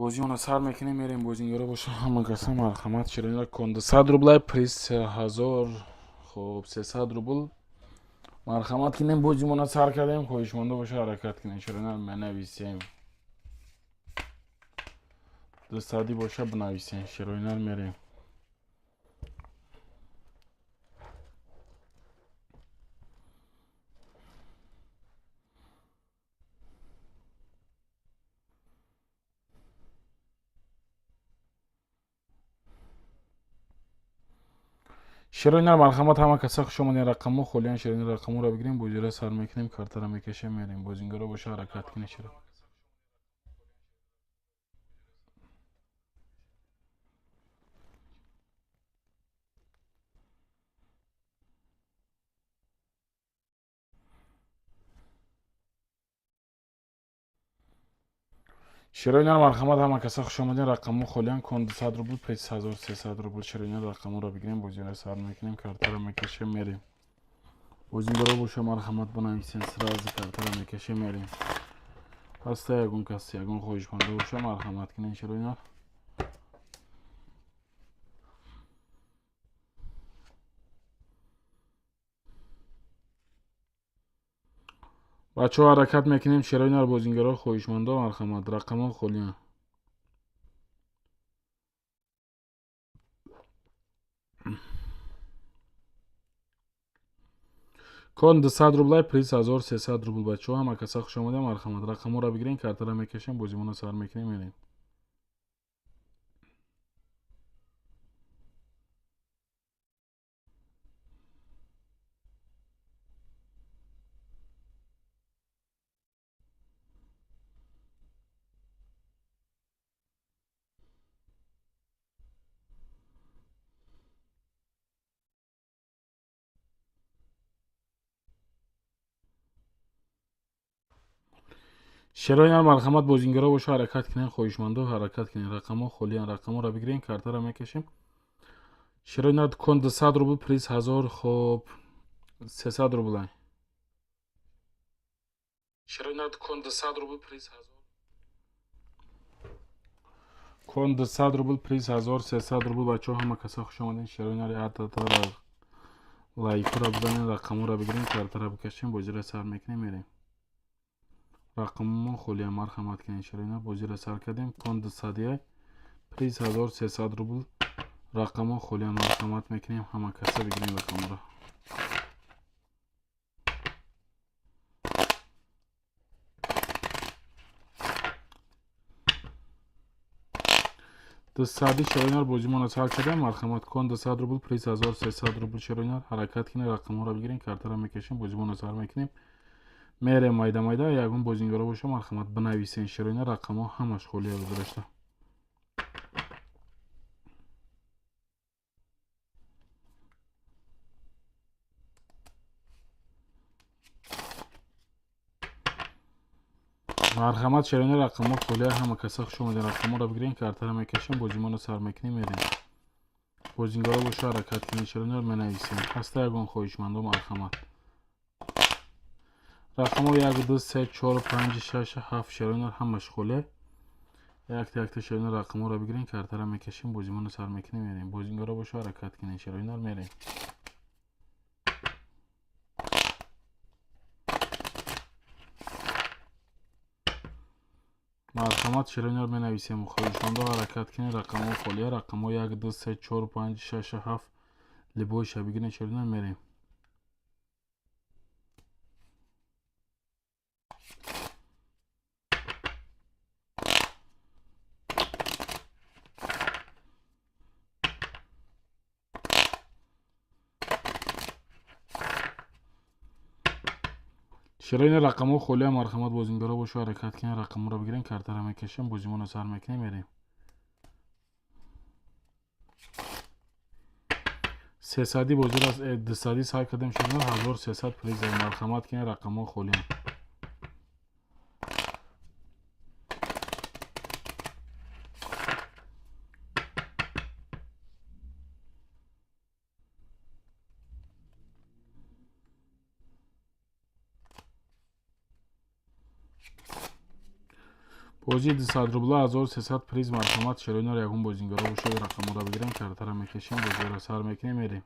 Бозиона сар мекунем, мерем. Бозингаро боша, ҳама каса марҳамат. Широина кон 200 рублай, приз 1000, хоб, 300 рубл. Марҳамат кинем, бозимона сар кардем. Хоҳишмонда боша, ҳаракат кинем. Широина менависем, дусадӣ боша, бинависем. Широинар мерем. Широинар, марҳамат, ҳама каса хуш омадем. Рақамҳо холиян. Широинар, рақамҳоро бигирем, бозиро сар мекунем, картаро мекашем, мерем. Бозингаро боша, ҳаракат кунем. Широ Широинар, марҳамат, ҳама каса хуш омадем. Рақамҳо холиян. Кон 200 рубл, приз 1300 рубл. Широинар, рақамҳоро бигирем, бозиро сар мекунем, картаро мекашем, мерем. Бозингаро боша, марҳамат, бинависем. Сразу картаро мекашем, мерем. Ҳаста ягон кас, ягон хоҳишманда боша, марҳамат кунем, широинар. Бачаҳо, ҳаракат мекунем. Широинар, бозингаро, хоҳишмандо, марҳамат, рақамҳо холиян. Кон 200 рублай, приз 1300 рубл. Бачаҳо, ҳама каса хуш омадем. Марҳамат, рақамҳоро бигирем, картаро мекашем, бозимонро сар мекунем, мерем. Шероинар, марҳамат, бозингаро боша, ҳаракат кунем. Хоҳишмандо, ҳаракат кунем. Рақамҳо холиян. Рақамҳоро бигирем, картаро мекашем. Шероинар, кон 200 рубл, приз 1000, хоб, 300 рублай. Шероинар, кон 200 рубл, приз 1000, кон 200 рубл, приз 1300 рубл. Бачаҳо, ҳама каса хуш омадем. Шероинари атата лайкҳоро бизанем, рақамҳоро бигирем, картаро бикашем, бозиро сар мекунем, мерем. Рақамҳо холия, марҳамат кунед. Широина, бозиро сар кардем. Кон 201, приз 1300 рубл. Рақамҳо холия, марҳамат мекунем, ҳама каса бигирем рақамҳоро. Дусади, широинар, бозимонро сар кардем. Марҳамат, кон 200 рубл, приз 1300 рубл. Широинар, ҳаракат кунед, рақамҳоро бигирем, картаро мекашем, бозимонро сар мекунем, мерем майда майда. Ягон бозингаро боша, марҳамат, бинависен. Широина, рақамҳо ҳамаш холия гузашта. Марҳамат, широина, рақамҳо холия. Ҳама каса хуш омадем. Рақамҳоро бигирем, картаро мекашем, бозимонро сар мекунем, мерем. Бозингаро боша, ҳаракат кунед. Широина, менависем. Ҳаста ягон хоҳишмандо, марҳамат. Рақамҳо як, ду, се, чор, панҷ, шаш, ҳафт. Широинар, ҳамаш холе. Якта якта, широинар, рақамҳоро бигирем, картаро мекашем, бозимонро сар мекунем, мерем. Бозингаро боша, ҳаракат кунед. Широинар, мерем. Марҳамат, широинар, менависем. Хоҳишмандо, ҳаракат кунед. Рақамҳо холия. Рақамҳо як, ду, се, чор, панҷ, шаш, ҳафт. Либоиша бигирем, широинар, мерем. Широини, рақамҳо холия. Марҳамат, бозингаро бошу, ҳаракат кунед, рақамҳоро бигирем, картаро мекашем, бозимонро сар мекунем, мерем. Сесадӣ бозиро 200-ӣ сар кардем, широина, 1300 приз. Марҳамат кунед, рақамҳо холиянд. Бозии 200 рубла 1300 приз. Марҳамат, шероинар ягон бозингаро бошад, рақамҳоро бигирем, картара мекашем, бозиро сар мекунем, мерем.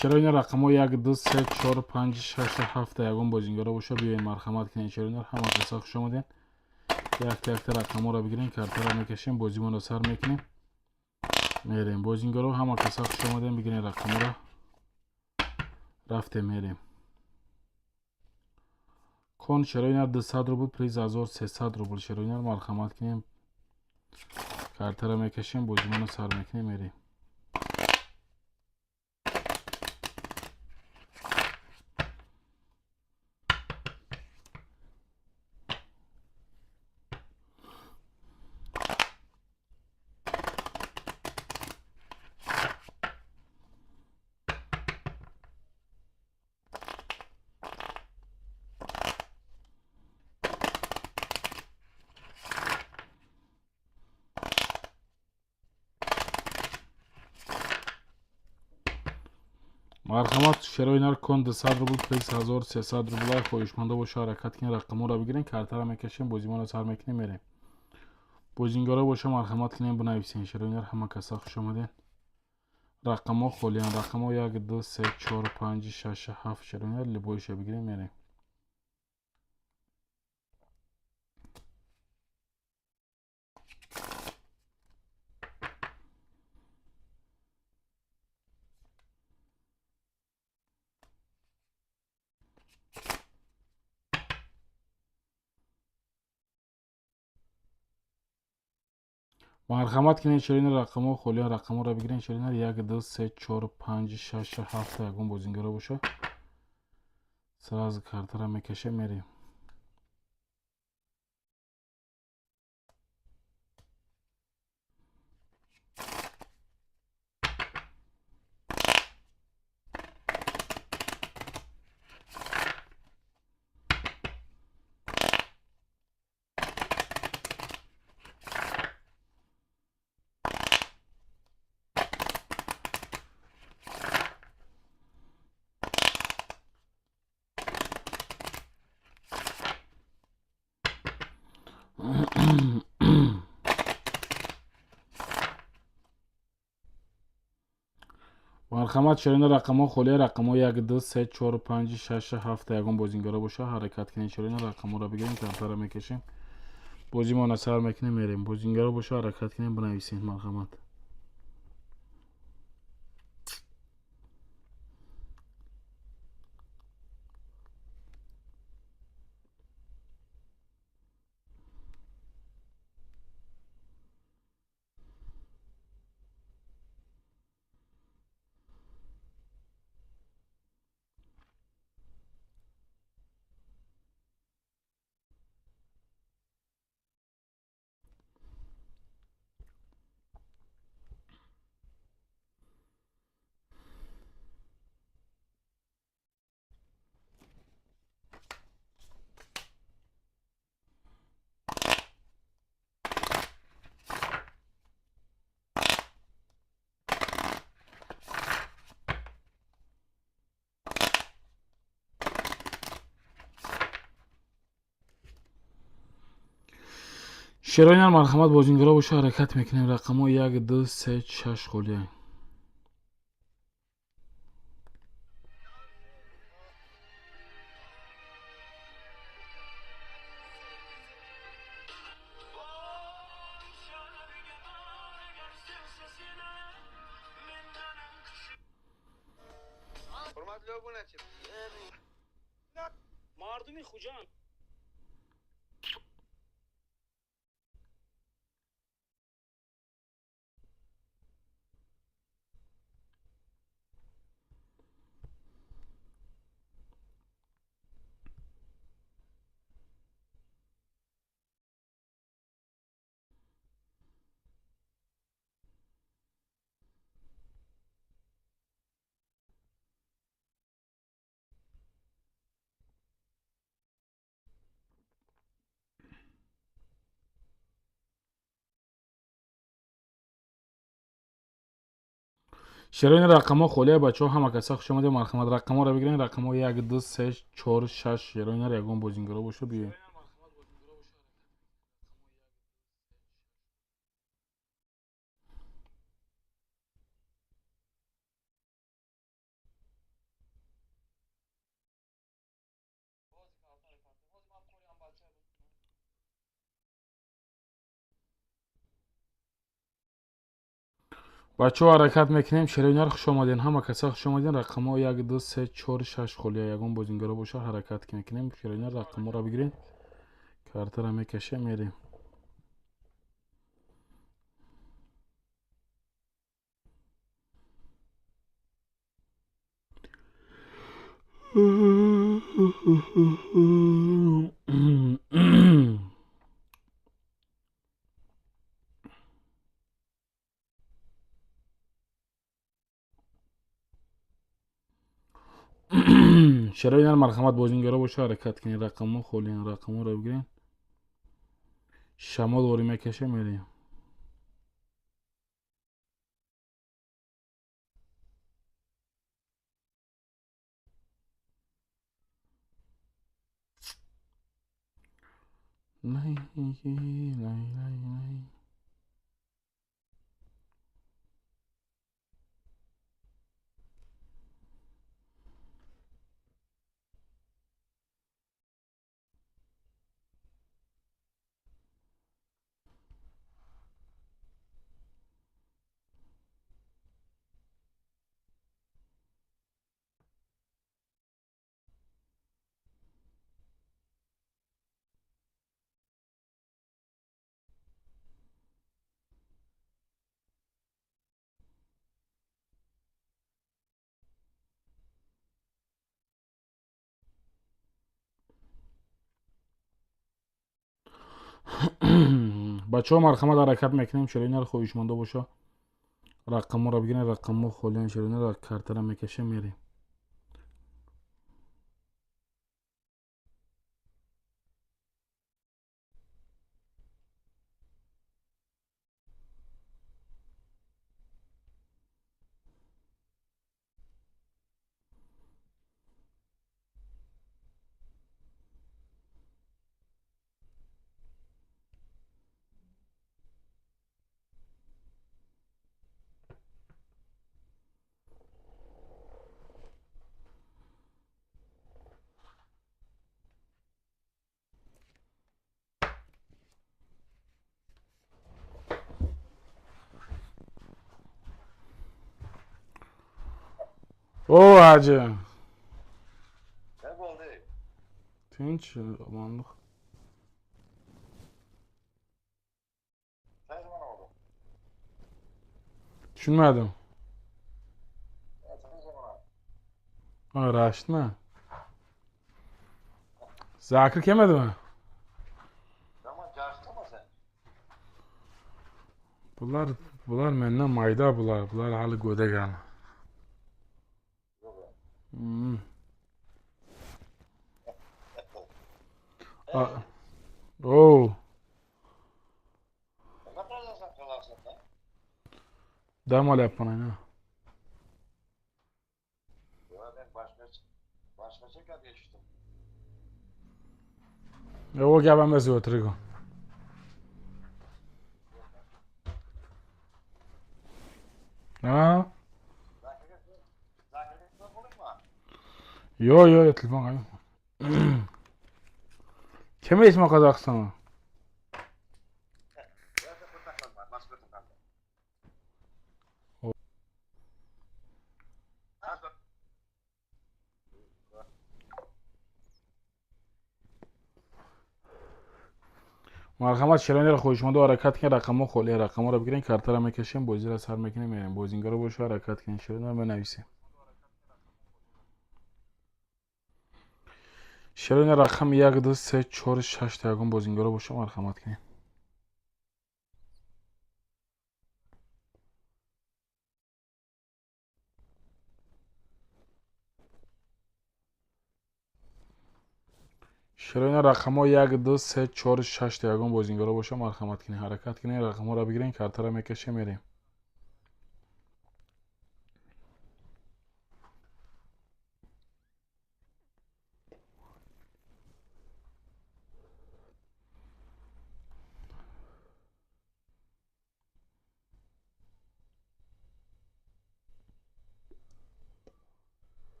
Шероинар рақамҳо 1, 2, 3, 4, 5, 6, 7 ягон бозингаро боша, биёед, марҳамат кунед. Шероинар, ҳама каса хуш омадед. Якта якта рақамҳоро бигирем, картаро мекашем, бозимонро сар мекунем, мерем. Бозингаро, ҳама каса хуш омадем, бигирем рақамҳоро, рафтем, мерем. Кон, шероинар, 200 рубл, приз 1300 рубл. Шероинар, марҳамат кунем, картаро мекашем, бозимонро сар мекунем, мерем. Марҳамат, шероинар, кон 200 рубл, приз 1300 рубла. Хоҳишманда боша, ҳаракат кунед, рақамҳоро бигирем, картаро мекашем, бозимонро сар мекунем, мерем. Бозингаро боша, марҳамат кунем, бинависем. Шероинар, ҳама каса хуш омадед. Рақамҳо холиянд, рақамҳо 1, 2, 3, 4, 5, 6, 7. Шероинар, любой иша бигирем, мерем. Марҳамат кунед, шероинар, рақамҳо холиянд, рақамҳоро бигирем. Шероинар, 1, 2, 3, 4, 5, 6, 7 ягон бозингаро боша, сразу картаро мекашем, мерем. Марҳамат, шероинар, рақамҳо холия, рақамҳо 1, 2, 3, 4, 5, 6, 7 ягон бозингаро боша, ҳаракат кунед, шероинар, рақамҳоро бигирем, картаро мекашем, бозимонро сар мекунем, мерем. Бозингаро боша, ҳаракат кунем, бинависем, марҳамат. Шероинар, марҳамат, бозингаро боша, ҳаракат мекунем. Рақамҳо 1, 2, 3, 6 холия. Hurmatli obunachi. Мардуми Хуҷанд. Шероини рақамҳо холия, бачаҳо, ҳама каса хуш омадед, марҳамат, рақамҳоро бигирен. Рақамҳо як, ду, се, чор, шаш. Шероинар ягон бозингаро боша, биёед. Бачаҳо, ҳаракат мекунем. Шероинар, хуш омаден, ҳама каса хуш омаден. Рақамҳо як, ду, се, чор, шаш холия. Ягон бозингаро боша, ҳаракат мекунем. Шероинар, рақамҳоро бигирен, картара мекашем, мерем. Шероинар, марҳамат, бозингаро боша, ҳаракат кунед. Рақамҳо холиян, рақамҳоро бигирен. Шамол ворӣ мекашем, мерем. Лай, лай, лай, лай. Бачаҳо, марҳамат, ҳаракат мекунем. Шероинар, хоҳишмандо боша, рақамҳоро бигирен. Рақамҳо холиян. Шероинар, картара мекашем, мерем. О, ҳаҷи. Ne oldu? Tinch, omonlik. Ne zaman oldu? Tushunmadim. Ya, ne zaman oldu? Ha, Rashidmi? Zakir kelmadimi? Tamam, çalıştın mı sen? Bular mendan mayda bular. Bular hali go'dak hali. Yok ya. O, Ne kadar sen Kazakistan'da? Dam olyapman aynan. Ya ben başka gap eshitdim. Yo'q, u gap emas, o'tiring. Ha? Zakirga telefon qilaymi? Yo'q, telefon qilma. Kim eshitma Qozog'istonga? Ya Moskvadan qilma. Ha, Марҳамат, шеронеро, хоҳишмандо, ҳаракат кунед. Рақамҳо холия, рақамҳоро бигирен, картара мекашем, бозиро сар мекунем, мерем. Бозингаро боша, ҳаракат кунед. Шеронеро менависем. Шероне, рақам як, ду, се, чор, шаш та ягон бозингаро боша, марҳамат кунед. Шероина, рақамҳо як, ду, се, чор, шаш та ягон бозингаро боша, марҳамат кунед. Ҳаракат кунед, рақамҳоро бигирен, картара мекашем, мерем.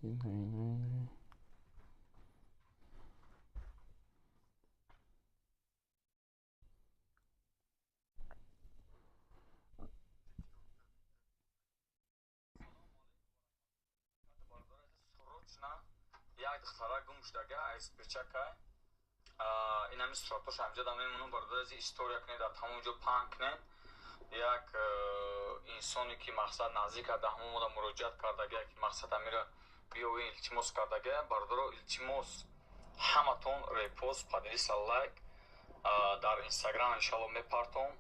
Не. Як духтара гум шудага аз печакай инами суратош ҳамҷа да мемонам, бародар, аз история кунед, дар тамом ҷо паҳн кунед. Як инсоне ки мақсад наздик дар ҳамон мода муроҷиат кардага, ки мақсад амира биёвен, илтимос кардага. Бародаро, илтимос, ҳаматон репост, поделиться, лайк. Дар Инстаграм иншалло мепартом.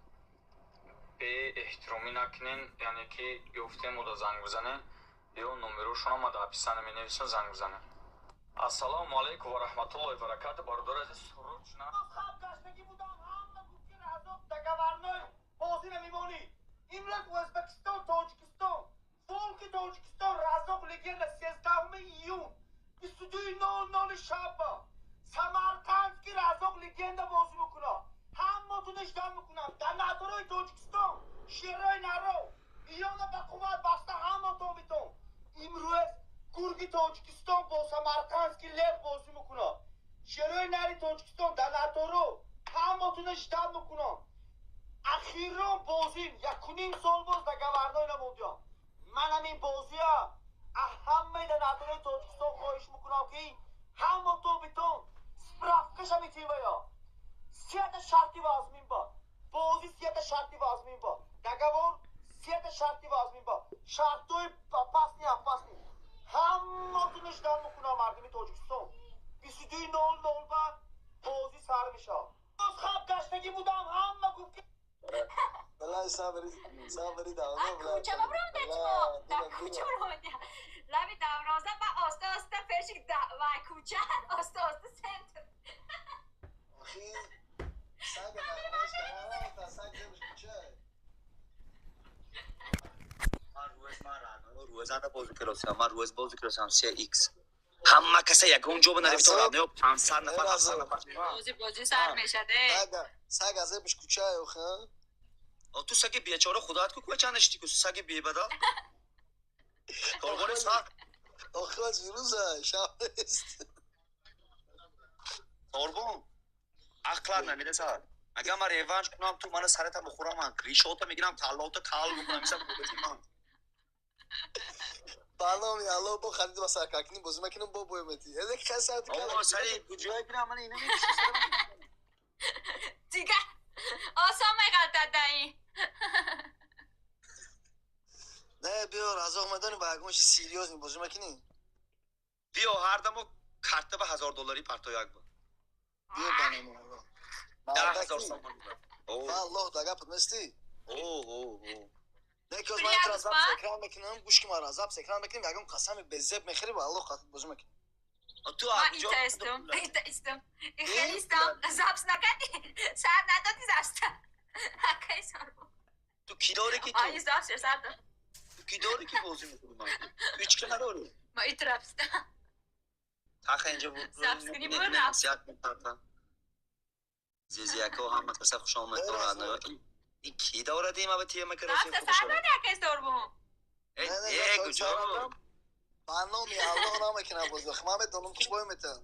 Беэҳтиромӣ накунен, яъне ки ёфтем мода занг бизанен ё номерошонам ма дар описание менависам, занг бизанем. Ассалому алайкум ва раҳматуллоҳи баракату, бародари азиз, срочно гаштагӣ будам, ҳама гуфт, ки Раззоқ договорной бозӣ намемонӣ. Имрӯз Ӯзбекистон, Тоҷикистон, Волки Тоҷикистон, Раззоқ легенда, 13 июн, 22:00 шаба, Самарқандски Раззоқ легенда бозӣ мекунад. Ҳаматон ждать мекунам. Донаторои Тоҷикистон, шерои наро, миёна ба қувват баста, ҳаматон битон. Имрӯз гурги Тоҷикистон бо Самарқандский лев бозӣ мекунад. Шерои нари Тоҷикистон, донаторо, ҳаматона ждать мекунам. Ахирон бозим, 1.5 сол боз договорной намондиям. Ман ҳамин бозия аз ҳамаи донаторои Тоҷикистон хоҳиш мекунам, ки ҳаматон битон. Справкаша метивая. Сета шарти вазмин ба бозӣ, сета шарти вазмин ба договор, сета шарти вазмин ба шартҳои опасный, опасный. Ҳаматона ждать мекунам, мардуми Тоҷикистон. 22:00 ба бозӣ сар мешавад. Боз хаб гаштагӣ будам, ҳама гуфт, ки Балай сабри сабри давно. Кӯча баромада чмо? Дар кӯча баромада. Лаби давроза ба оста оста пеши вай кӯча, оста оста центр. Охи сага нахмаш саг зебш кӯча. Ман рӯз ман рӯзана бозӣ кардам, ман рӯз бозӣ кардам 3x. Ҳама каса ягон ҷо нарафта, родноё 500 нафар, 700 нафар. Бозӣ, бозӣ сар мешаде. Сага сага зебш кӯча охи. Ту саги бечора, худоят ку кӯча ништи ку, саги бебадал. Коргори саг. Охи аз рӯза шаб нест. Торбон. Ақлат намерасад. Агар ман реванш кунам, ту мана сарата бихӯрам, ман ришота мегирам, таллота кал мекунам, мисал ман. Ба номи Алло, бо харид ба саркакни бозӣ мекунам, бо бомети. Эде касат. О, сари куҷое гирам, ман ина. Дига осон меғалтад даи. Не, биё, Разоқ, медонӣ, ба ягон чи серьёзный бозӣ мекунӣ? Биё, ҳар дамо карта ба 1000 доллари парто як ба. Биё, ба номи Алло. 10 000 сомонӣ. Аллоҳ, да гапат нестӣ? О, о, о. Не, ки ман тура запись экран мекунам, гӯш ки, мара запись экран мекунем, ягон қасами безеб мехӯри, ба Аллоҳ қатъ бозӣ мекунем. Ту Ман итаистум, итаистум. Хелистам, запись накардӣ? Сар надодӣ записта. Акай сарбо. Ту ки дорӣ ки ту? Ай, запись сар дод. Ту ки дорӣ ки бозӣ мекунӣ ман? Ту ҳеч ки надорӣ. Ма итрафста. Таха инҷа буд. Запись кунӣ буд рафт. Зезияко, ҳама каса хуш омадтон, родноё. И ки дорад има ба тема караси? Записта сар додӣ, акай сарбо. Э, куҷо? Ба номи Аллоҳ, намекунам бозӣ. Ман медонам, ки бой метавам.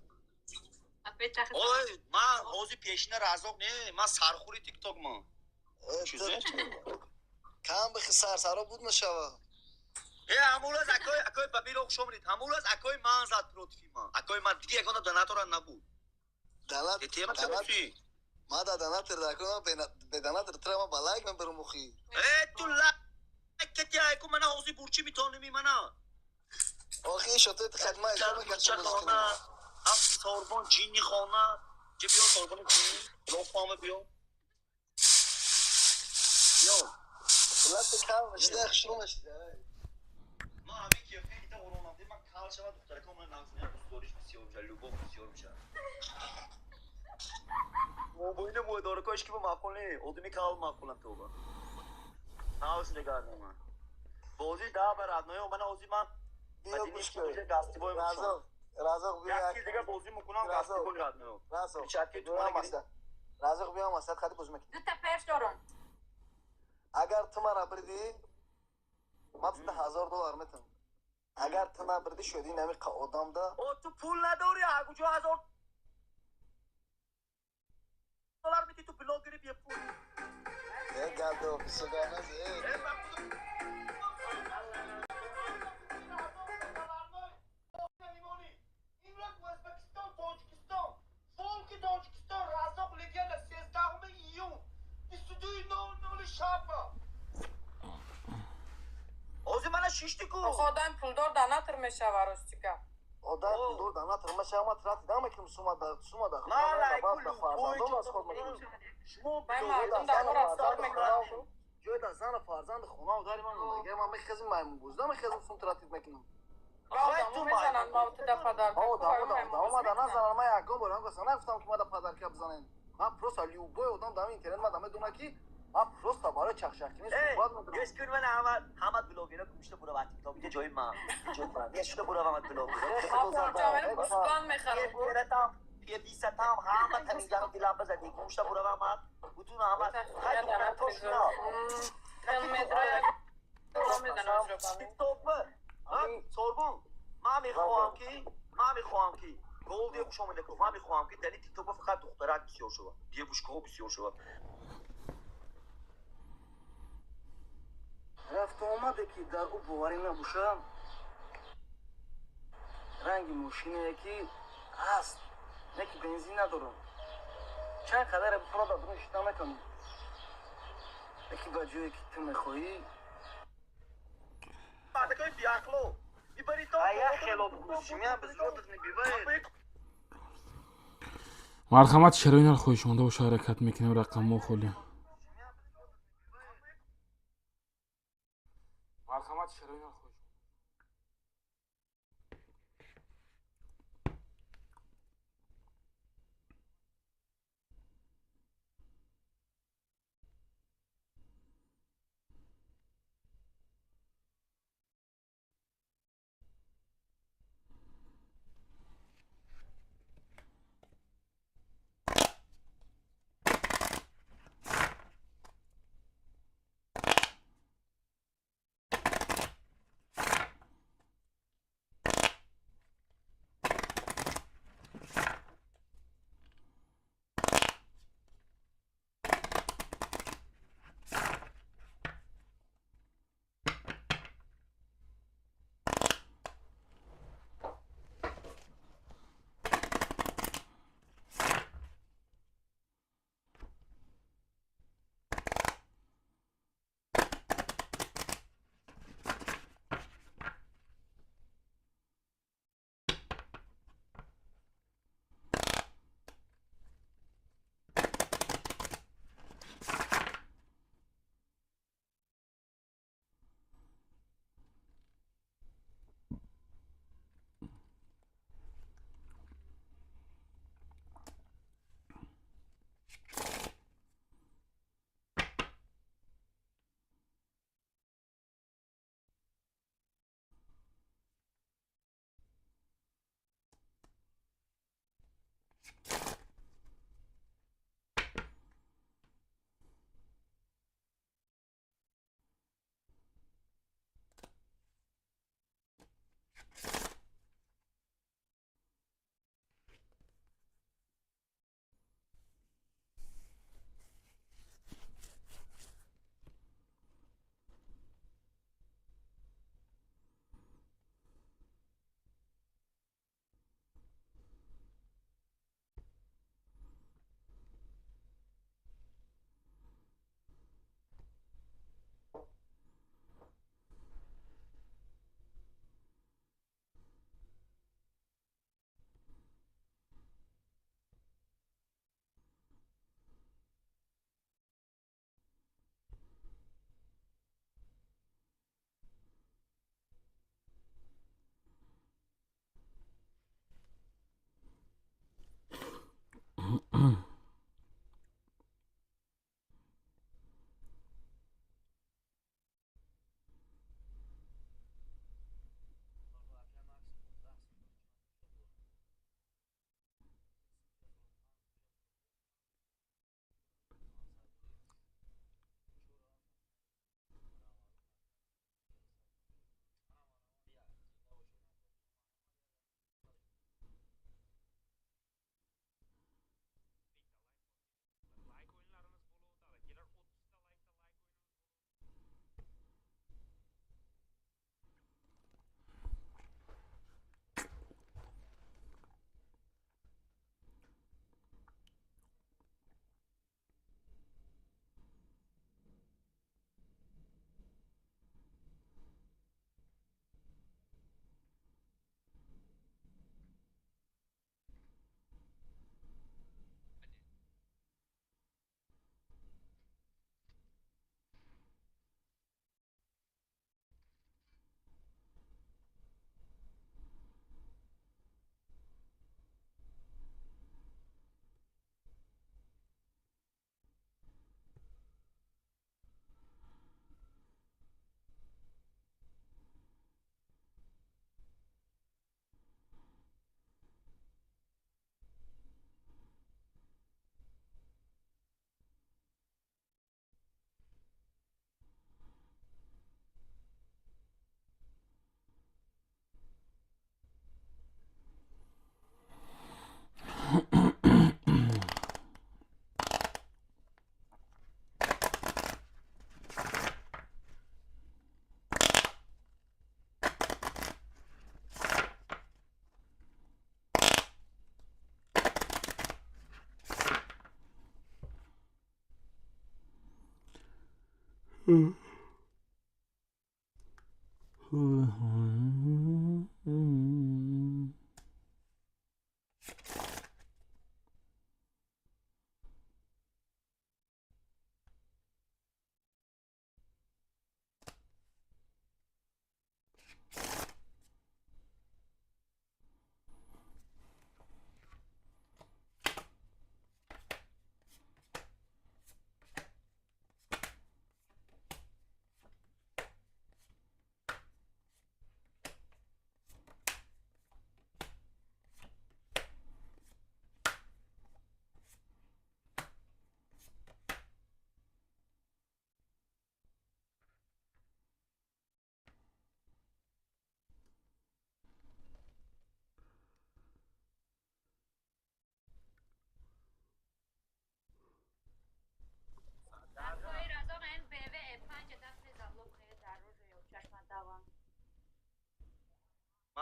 Ой, ман ҳозир пешина Разоқ не, ман сархӯри Тикток ман. Кам бихи, сарсаро буд мешава. Э, ҳамун рӯз акои Бабиро хуш омадед. Ҳамун рӯз акои ман зад против ман. Акои ман диги ягона донатора набуд. Донат. Тема чӣ? Ма да донатор дакунам, бе донатор тра ма ба лайк мебарам охи. Э, ту лайк кети айку мана ҳозир бурчи митоними мана. Охи шото хадма иҷро мекард. Хона, ҳафти сорбон ҷинни хона. Ҷи биё, сорбони ҷинни, лофама биё. Биё. Лафт кам мешда, хушрӯ мешда. Ман ҳамин кефе ита оромам, ман кал шава, духтарака ман нағз не, дӯстдориш бисёр мешава, любовь бисёр мешава. Мобайни мӯйдоракош ки ба маъқул не, одами кал маъқулам тоба. Ҳавс нигарнама. Бозӣ да ба родноё, мана ҳозир ман Биё, гӯш кун. Гастивой. Разоқ, Разоқ, биё. Як дига бозӣ мекунам гастивой, родноё. Разоқ. Чатки биё масалан. Разоқ, биё масалан, хади бозӣ мекунем. Дута пеш дорам. Агар ту мара бирдӣ, ман тута 1000 доллар метам. Агар ту набирдӣ, шояд ин ҳамин одамда. О, ту пул надорӣ, куҷо $1000 мети, ту блогери бепул. Э, гадо, бисоганаз, э. Имрӯз Ӯзбекистон, Тоҷикистон, фолки Тоҷикистон, Раззоқ Легенда, 13 июн, 22:00 шаба. Ҳозир мана шишти ку. Одам пулдор донатор мешава, рости гап. Одам пулдор донатор мешава, ма трати намекунам, сума да, сума да. Фарзандон аз худ мекунам. Шумо Ман мардум дар рафтор мекунам. Ҷой да зану фарзанди хона дари ман мондагӣ, ман мехезим, маймунбоз намехезим, сум тратить мекунам. Мезананд мавтуда подарка. Омада назананд, ман ягон бор ҳам нагуфтам, ки мада подарка бизанед. Ман просто любой одам дар интернет мада медона, ки ман просто барои чахчахкунӣ суҳбат мекунам. Гӯш кун, ман ҳама ҳама блогера гумшта буравад тикток, иҷа ҷои ман, ҷои ман гумшта бурав, ҳама блогера. Гӯспанд мехарам. Пиесатам ҳама тамизлам дилам базади, гумшта бурав, ҳама бутун ҳама хай духтартошна. Тиктокма сорбон, ман мехоҳам ки голди хуш омада, ман мехоҳам, ки дар ин тиктокба фақат духтарак бисёр шавад, девушкаҳо бисёр шавад. Рафту омаде, ки дар ӯ боварӣ набошад, ранги мошине, ки ҳаст, не ки бензин надорам, чанд қадаре бихӯрад, дар дурун шита метавонӣ, яки ба ҷое, ки ту мехоҳӣ. Мардакои беақло бибарито. Я хело бигӯ, безродов не бивает. Марҳамат, шароинар хоҳишмонда боша, ҳаракат мекунем, рақамҳо холӣ. Марҳамат, шароинар хоҳиш.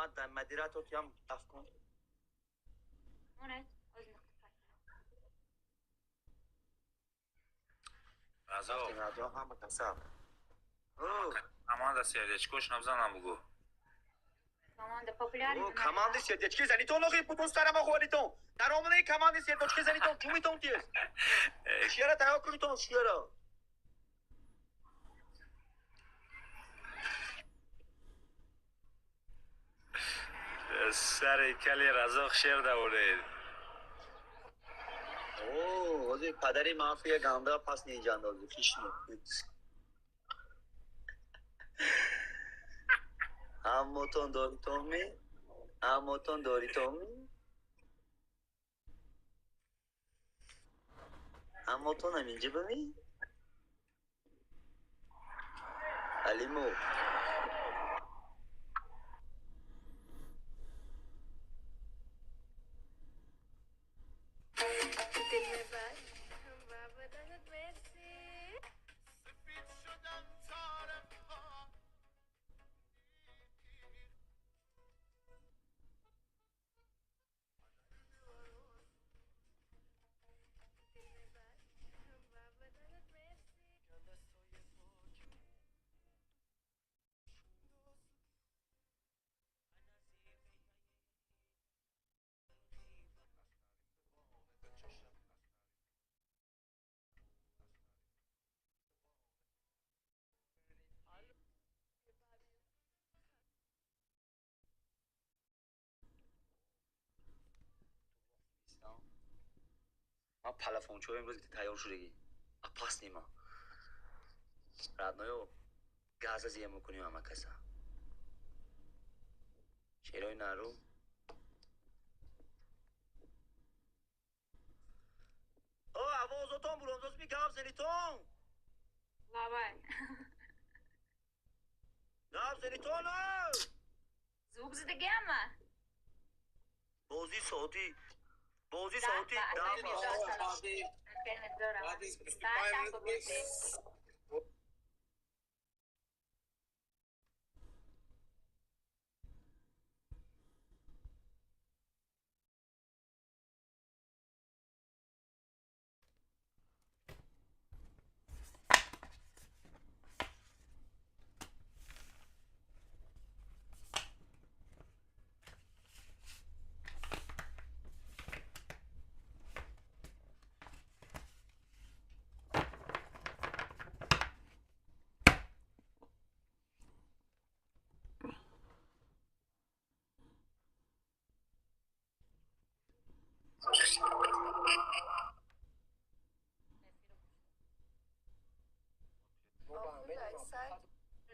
Ман дар модератор ям даф кун. Разо. Ҳама каса. Команда сердечко шнабзанам бугу. Команда популярна. Команди сердечки занитон охи путун сарама хӯритон. Дар омадаи команди сердечки занитон ҷумитон тез. Шиара тайёр кунитон шиара. Сари кали Разоқ шер давонед. О, ҳозир падари мафия ганда пас неҷандози хишни. Ҳаммотон доритон ми? Ҳаммотон доритон ми? Ҳаммотон ҳаминҷа ба ми? Алимо. Ман палафончаҳо имрӯз тайёр шудагӣ. Апас нема. Радноё газа зия мекунем ҳама каса. Шерои нару. О, авозотон буромдоз ми гап зенитон. Лавай. Гап зенитон. Звук задагиама. Бозӣ соати бозӣ соати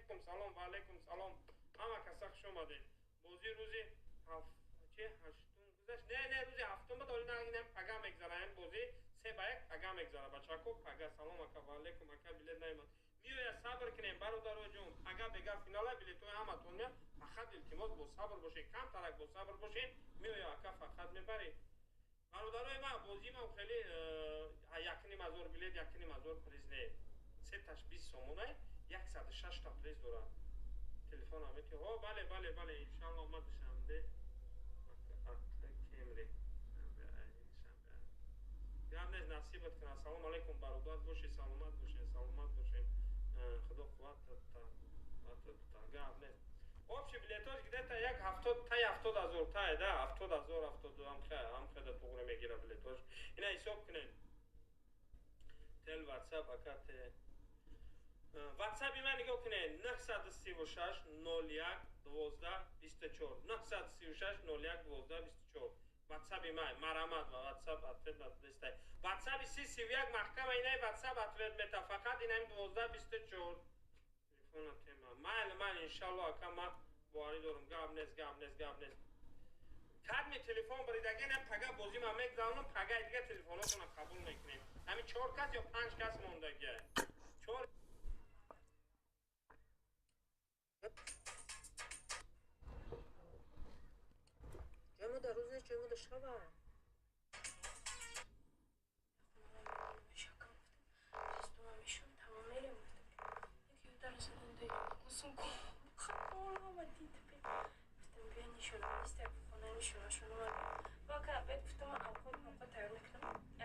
Алейкум салом, ва алейкум салом. Ҳама каса хуш омадед. Бозии рӯзи ҳаштум гузашт. Не, не, рӯзи ҳафтум буд, оли инам пага мегзара. Ин бозӣ 3-1 пага мегзара. Бачако пага. Салом ака, ва алейкум ака, билет наёмад. Миёя сабр кунем, бародаро ҷон. Пага бега финала билетҳои ҳаматон меяд. Фақат илтимос бо сабр бошед, камтарак бо сабр бошед. Миёя ака фақат мебаред. Бародарои ман, бозиимам хеле 1,5 ҳазор билет, 1,5 ҳазор приз не. Сеташ 20 сомонай, 106 та приз дорад. Телефон ҳам ки ҳо, бале, бале, бале, иншаллоҳ ма душанбе кемри. Гап нест, насибат кунад. Салом алейкум, бародар бошед, саломат бошед, саломат бошед. Худо қувват та гап нест. Общий билетош где-то як 70 тай 70 000 тай да 70 000 72 ҳам хеда туғри мегира билетош. Ина ҳисоб кунед. Тел WhatsApp ака те WhatsApp ман нигоҳ кунед 936 01 12 24 936 01 12 24 WhatsApp ман марамат ва WhatsApp ответ надодистай. WhatsApp 31 маҳкама инаи WhatsApp ответ мета фақат инаи 12 24 телефона тема. Майли майли иншалло ака ма боварӣ дорам гап нест гап нест гап нест. Кадми телефон баридаген пага бозӣ ман мегзаронам пага дига телефонотонро қабул мекунем. Ҳамин 4 кас ё 5 кас мондагия. 4 ҷои дар рӯз нест, ҷои мо дар шаба.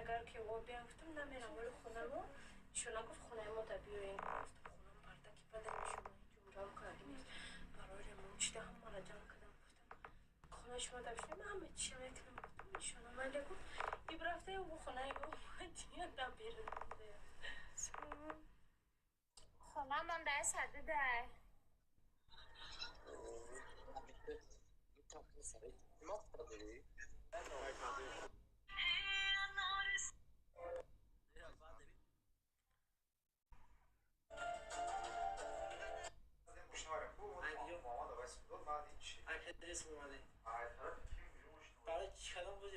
Агар ки о биям гуфтам намерам вале хонамо нишона гуфт хонаи мо да биёем гуфтам хонам бардаки бада нишона ҷумҷам карди нест барои ремонт шида ҳамаро ҷамъ кардам гуфтам хонаи шумо да бишинем ҳама чӣ мекунам гуфтам нишона майли гуфт иб рафта ё хонаи ё да берун хонамон дай садидай.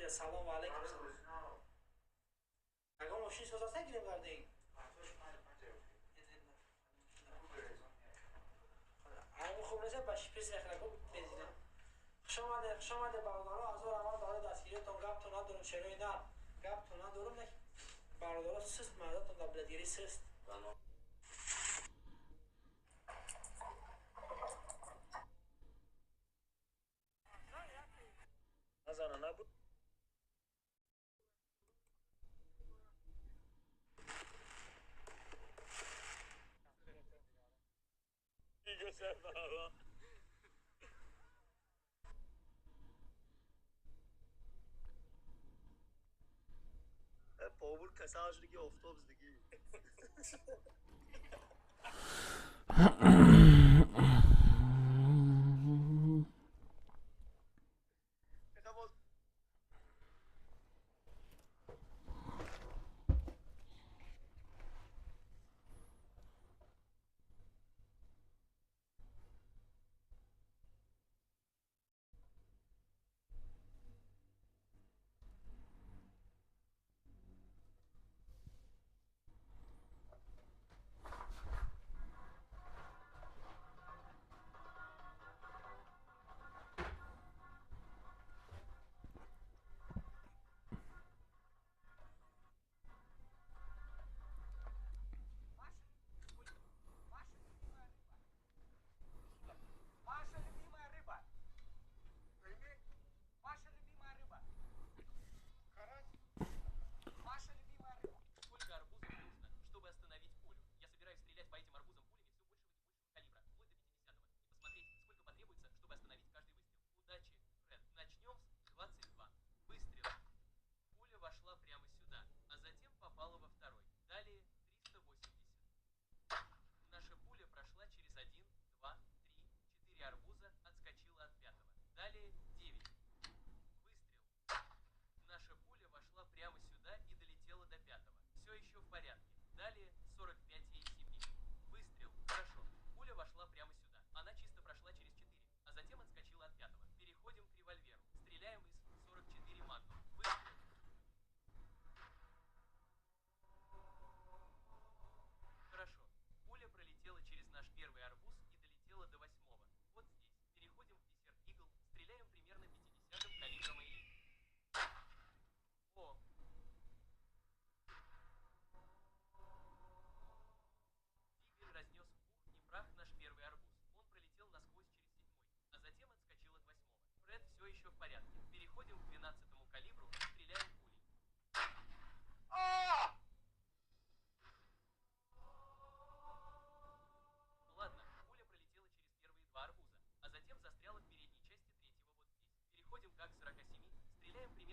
سلام علیکم. اگه ماشین سازا نگیریم گردیم. همین خوب نیست با شپیس نخره بنزینه. خوش آمده خوش آمده برادرها هزار اول برای دستگیریتون گپتون ندارم شروعی نه گپتون ندارم نه برادرها سست مردتون در بلدگیری سست. نزنه نبود. Побур касаж диги автобус диги.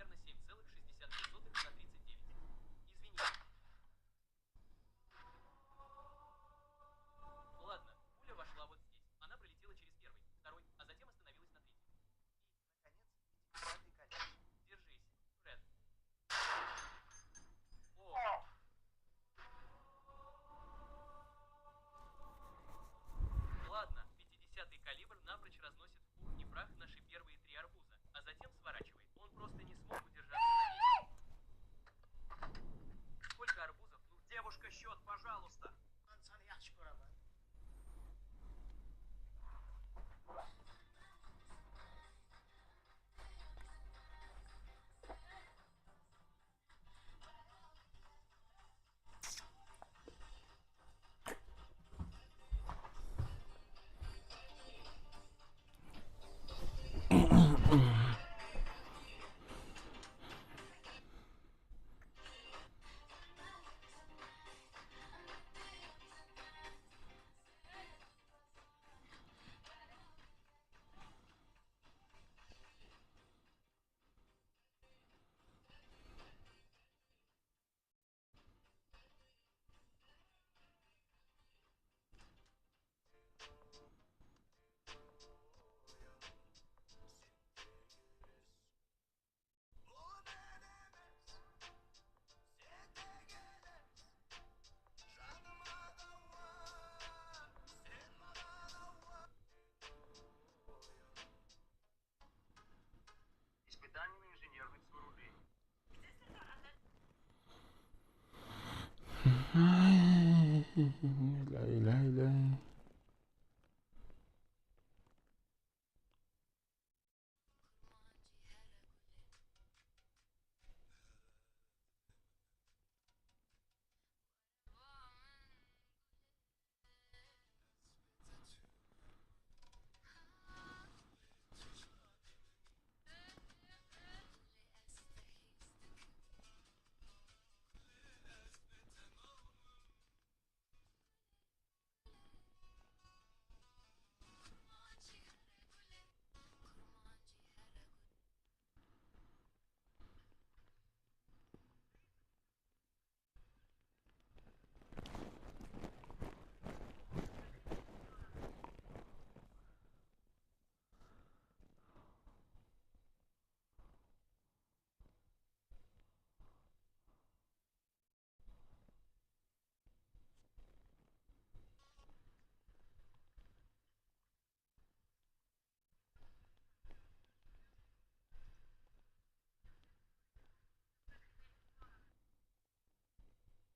примерно 7,62 на 39. Извините. Ладно, пуля вошла вот здесь. Она пролетела через первый, второй, а затем остановилась на третьем. И, наконец, Держись, Фред. О! Ладно, 50-й калибр напрочь разносит в пух и прах наши первые три арбуза, а затем сворачивает. Он просто не смог удержаться на месте. Сколько арбузов? Ну, Девушка, счет, пожалуйста. Испытание на инженерных сооружениях. Лай, лай, лай.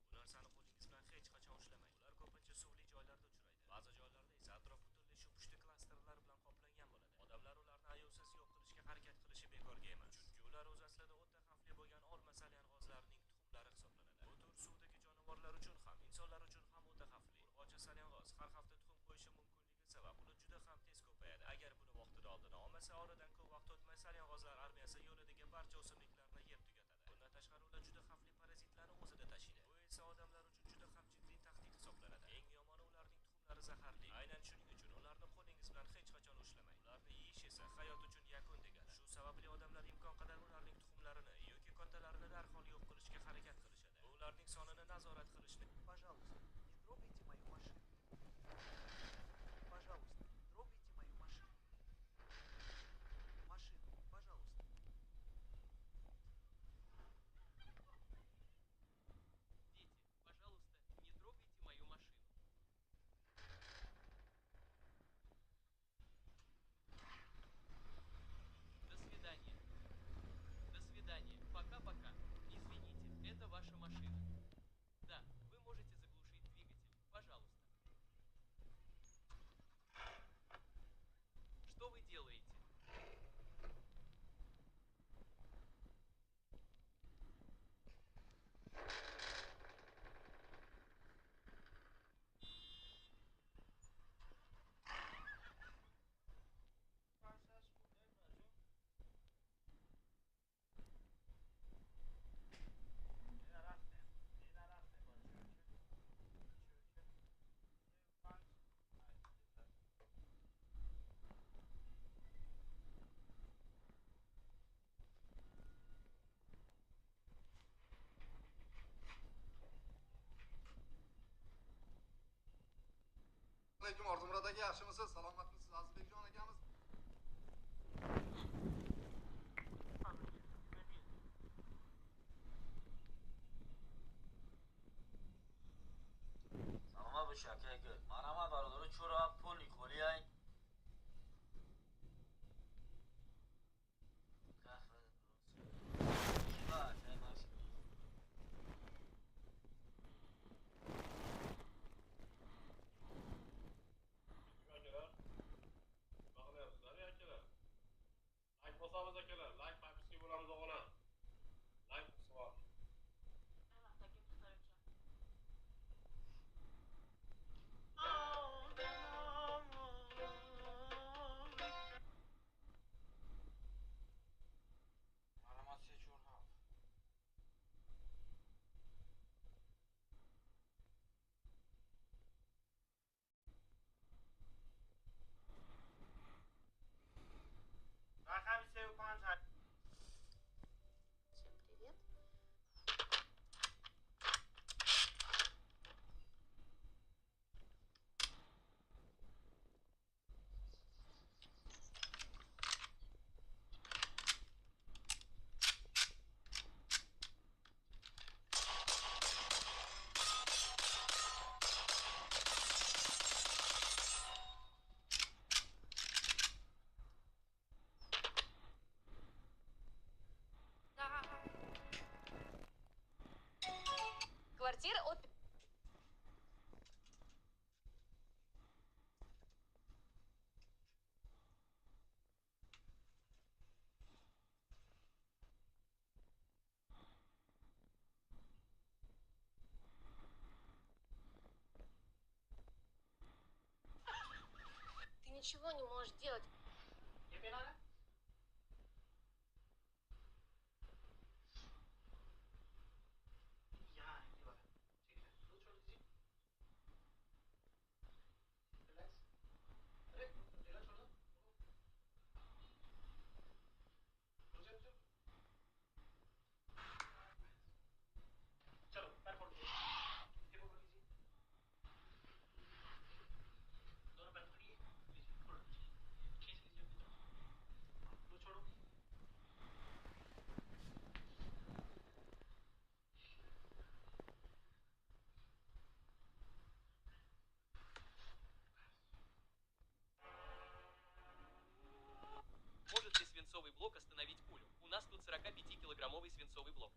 Bu narsani qo'lingiz bilan hech qachon ushlamang. Ular ko'pincha suvli joylarda uchraydi. Ba'zi joylarda esa atrof butunlay shu pushti klasterlar bilan qoplangan bo'ladi. Odamlar ularni ayovsiz yo'q qilishga harakat qilishi bekorga emas. Chunki ular o'z aslida o'ta xavfli bo'lgan olma salyang'ozlarining tuxumlari hisoblanadi. Bu tur suvdagi jonivorlar uchun ham, insonlar uchun ham o'ta xavfli. Urg'ochi salyang'oz har hafta tuxum qo'yishi mumkinligi sabab ular juda ham tez ko'payadi. Agar buni vaqtida oldini olmasa, oradan ko'p vaqt o'tmay salyang'ozlar armiyasi yo'lidagi barcha o'simliklarni yeb tugatadi. Bundan tashqari ular juda xavfli parazitlarni o'zida tashiydi. Bu esa odamlar uchun juda ham jiddiy tahdid hisoblanadi. Eng yomoni ularning tuxumlari zaharli. Aynan shuning uchun ularni qo'lingiz bilan hech qachon ushlamang. Ularni yeyish esa hayot uchun yakun degani. Shu sababli odamlar imkon qadar ularning tuxumlarini yoki kattalarini darhol yo'q qilishga harakat qilishadi. Bu ularning sonini nazorat qilishni Пожалуйста, не трогайте мою машину. Пожалуйста, не трогайте мою машину. Машину, пожалуйста. Дети, пожалуйста, не трогайте мою машину. До свидания. До свидания. Пока-пока. Извините, это ваша машина. Да, вы можете заглушить двигатель. Пожалуйста. Aka, yaxshimisiz? Salomatmisiz? Azizbekjon akamiz. Саломат бошӣ, ака. Марҳамат, бародаро, чора пули холиай. Всем привет. Квартира от... Ты ничего не можешь делать. Тебе надо? Может ли свинцовый блок остановить пулю? У нас тут 45-килограммовый свинцовый блок.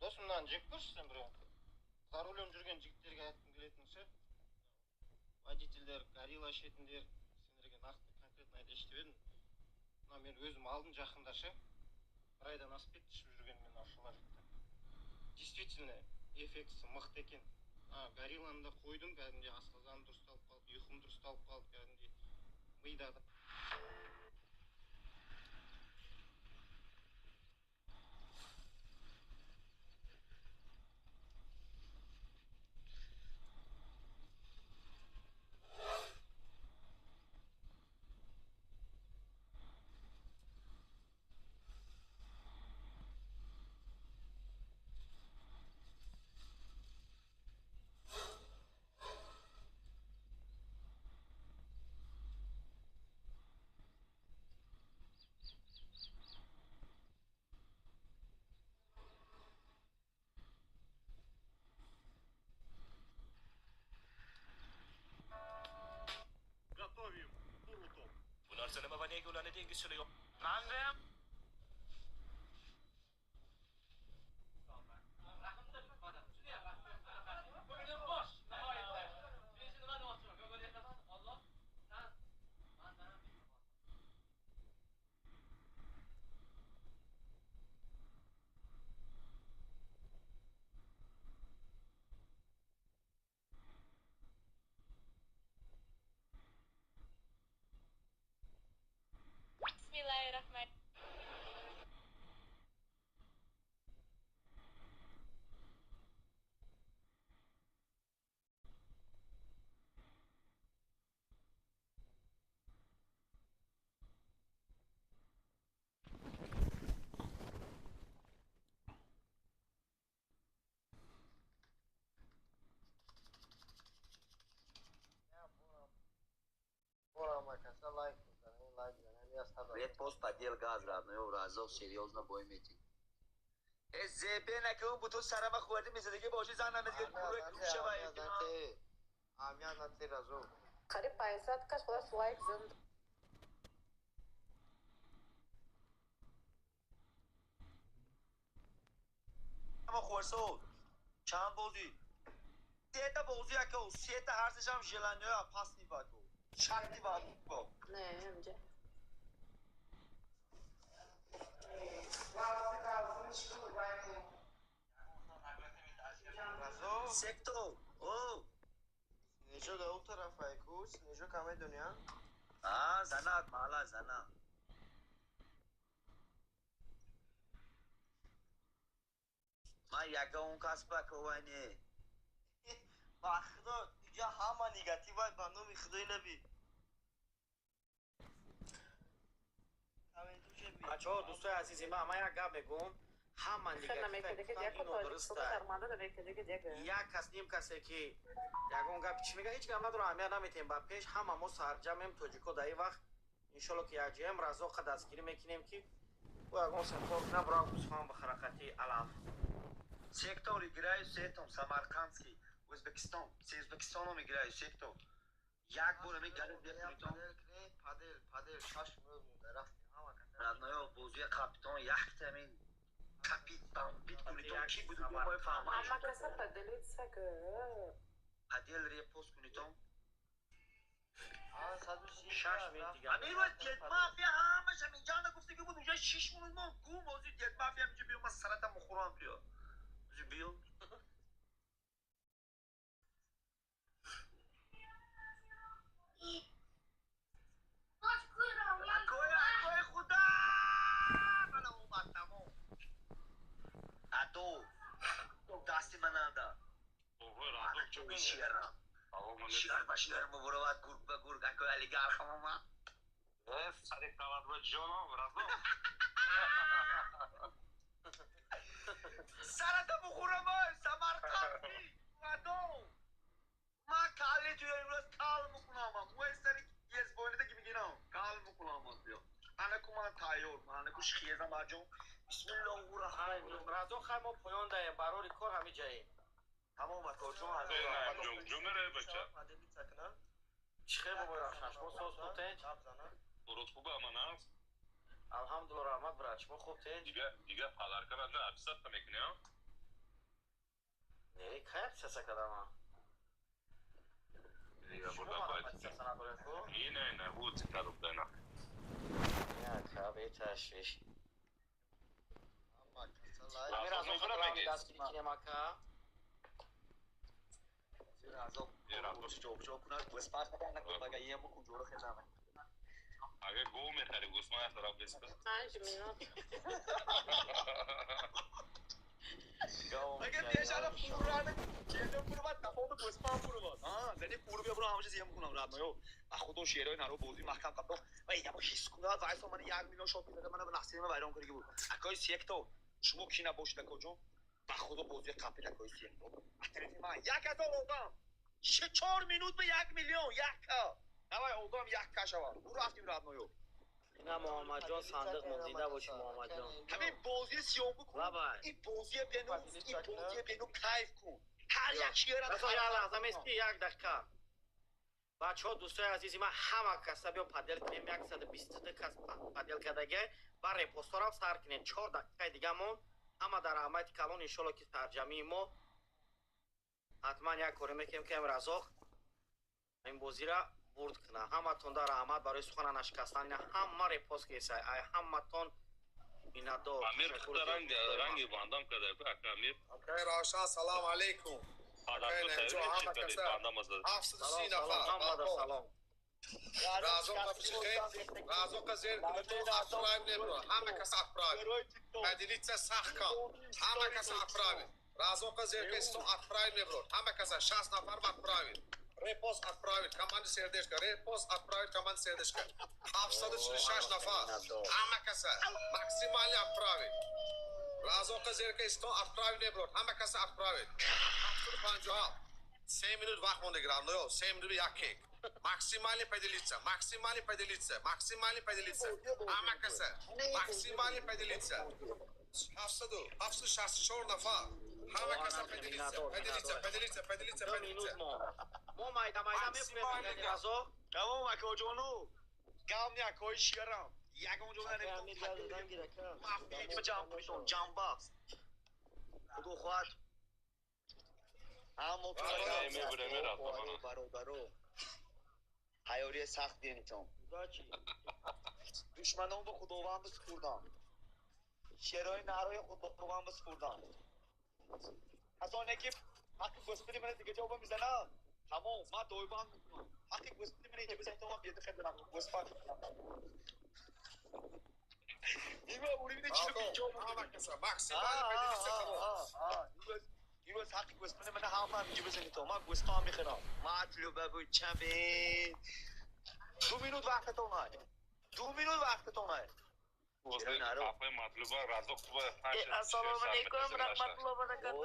Досым, мынаны жеп көрші сен біреу. За рулем жүрген жігіттерге айтқым келетіні ше, водительдер, горилла ішетіндер, сендерге нақты конкретно айтайыншы деп едім. Мына мен өзім алдым жақында ше, бір айдан асып кетті ішіп жүргеніме мына шилажитті. Действительно, эффектісі мықты екен. Горилланы да қойдым, кәдімгідей асқазаным дұрысталып қалды, ұйқым дұрысталып қалды, кәдімгідей мида да. Bu narsa nima va nega ularni dengizchilar Manda ham Ҳама каса лайк мезанем, лайк занем, я сад. Репост подел газ родной, Разок серьезно бой мети. Зебе накун бутун сарама хӯрди мезадагӣ боши зан намезгад кура кушава. Амия нати Разок. Қариб 500 кас худаш лайк занд. Ама хӯрсо. Чанд бозӣ? Сета бозӣ яко, сета ҳар сешам желанёя пасни бако. Шакти бако. Не, ҳамҷа. Сектор. О. Снежо да он тараф айку, Снежо каме дунё? А, занат, мала зана. Ман ягон кас ба коване. Ба худо, инҷа ҳама негатив ай ба номи худои наби. Бачаҳо, дӯстои азизи ман, ман як гап мегӯм. Ҳама негатив як кас ним касе ки ягон гап чӣ мега, ҳеҷ гап надорам, аҳамият наметем ба пеш. Ҳама мо сарҷамем тоҷико дар ин вақт, иншолло ки якҷоям Разоқа дастгирӣ мекунем ки ӯ ягон сафор кунад, бирав гӯсфанд ба ҳаракати алаф. Сектор играю сетом, Самаркандский, Узбекистон. С Узбекистоном играю, сектор. Як бор ами гариб бехӯритон. Падел, падел, шаш минут монда рафтем ҳама каса. Родноё бозии капитон якта амин капит бамбит кунитон ки буду мо фаҳмам. Ҳама каса поделиться г. Падел репост кунитон. Шаш минут дигар. Амин ва дед мафия ҳамаш ҳамин ҷанда гуфта ки буд уже 6 минут мон гум бози дед мафия ҳаминҷо биё ман сарата мухӯрам биё. Бози биё. Акои худо! Мана омад тамом. Адо. Дасти мананда. Шерам. Шер ба шер муборават гург ба гург акои олигарх омад. Сари калат ба ҷоном Разок. Сарата бухӯрам Самарқандӣ. Адо. Ма калли туя имрӯз кал мекунам. Мӯи сари езбонида ки мегирам. Кал мекунам биё. Анаку ман тайёр. Анаку шхезам аҷон. Бисмиллоҳу раҳмони раҳим. Разок хай мо поён даем, барори кор ҳами ҷаем. Тамом акоҷон. Ҷумере бача. Чӣ хел бобои Равшан, шумо соз хуб тенҷ? Дуруст хуба ман аст. Алҳамдулилла раҳмат брат, шумо хуб тенҷ? Дига подарка ра обязательно мекунӣ, а? Не, кай обязательно кардам? Дига бурда бояд. Не, не, вот кардам дана. Я кабе ташвиш. Ҳама каса Амир лайк. Разок худро дастгирӣ кинем ака. Разок ҷобиҷо кунад, гӯсфанд бага ему куҷоро хезам. Агар гов мехари гӯсфанд як тараф беста. 5 минут. Агар пешара пуррана чеда пурват тафоду гӯсфанд пурват. А, зани пур биё буро ҳамаша зиям кунам родноё. А худо шерои наро бозӣ маҳкам қабдо. Ва ямо ҳис кунад вайсо мана 1 миллион шот мезада мана ба насибама вайрон карда буд. Акои сектор, шумо ки набошед акоҷон? Ба худо бозии қапил акои сектор. Атарафи ман 1000 одам. 4 минут ба 1 миллион, якка. Давай одам якка шава. Бу рафтим родноё. Ина Муҳаммадҷон сандиқ мон зинда боши Муҳаммадҷон. Ҳамин бозии сиёмку кун. Лабай. Ин бозие бену, ин бозие бену кайф кун. Ҳар як шеъра Расо як лаҳза мести як дақиқа. Бачаҳо дӯстои азизи ман ҳама каса биё падел кунем 122 кас падел кардагиай ва репосторам сар кунем 4 дақиқаи дигамон ҳама дар раҳмати калон иншолло ки тарҷамии мо ҳатман як коре мекунем ки Разоқ ин бозира бурд кунад. Ҳаматон дар раҳмат барои сухана нашикастан ина ҳама репост кесай ай ҳаматон миннатдор. Амир худа ранг ранги бандам карда ака Амир. Акай Равшан, салом алейкум. Акай Наимҷон, ҳама каса. 730 нафар. Ҳамада салом. Разоқа пишихе, Разоқа зер кунитон отправим небро. Ҳама каса отправим. Поделиться сахт кам. Ҳама каса отправим. Разоқа зер кунитон отправим небро. Ҳама каса 60 нафар отправим. Репост отправить команде сердечко. Репост отправить команде сердечко. 746 нафар. Ҳама каса максимально отправить. Разоқа зер кунитон отправим небро. Ҳама каса отправить. 757. 3 минут вақт монда родноё, 3 минут як кек. Максимально поделиться, максимально поделиться, максимально поделиться. Ҳама каса максимально поделиться. 764 нафар. Ҳама каса поделиться, поделиться, поделиться, поделиться, поделиться. Мо майда майда мекунем Разо. Тамом акоҷону. Гам не акои шиарам. Ягон ҷо наметонам. Мафия ҷамъ кунитон, ҷамъбаст. Худо хоҳад. Ҳамо бародаро. Ҳаёрия сахт денитон. Душманон ба Худованд супурдам. Шерои нарои Худованд супурдам. Аз оне ки ҳаққи гӯспиди мана дига ҷо мизанам. Тамом, ман дойбанд мекунам. Ҳаққи гӯспиди мана инҷа бизанед, ман беда хелам гӯспанд мекунам. Има уривни чиро ҷо максимально поделиться тамом. Имрӯз ҳаққи гӯспиди мана ҳама инҷа бизанед, ман гӯспанд мехӯрам. Матлуба бучамин. 2 минут вақтатон ҳай. 2 минут вақтатон ҳай. Ассалому алейкум, рахматуллоҳи ва баракатуҳ.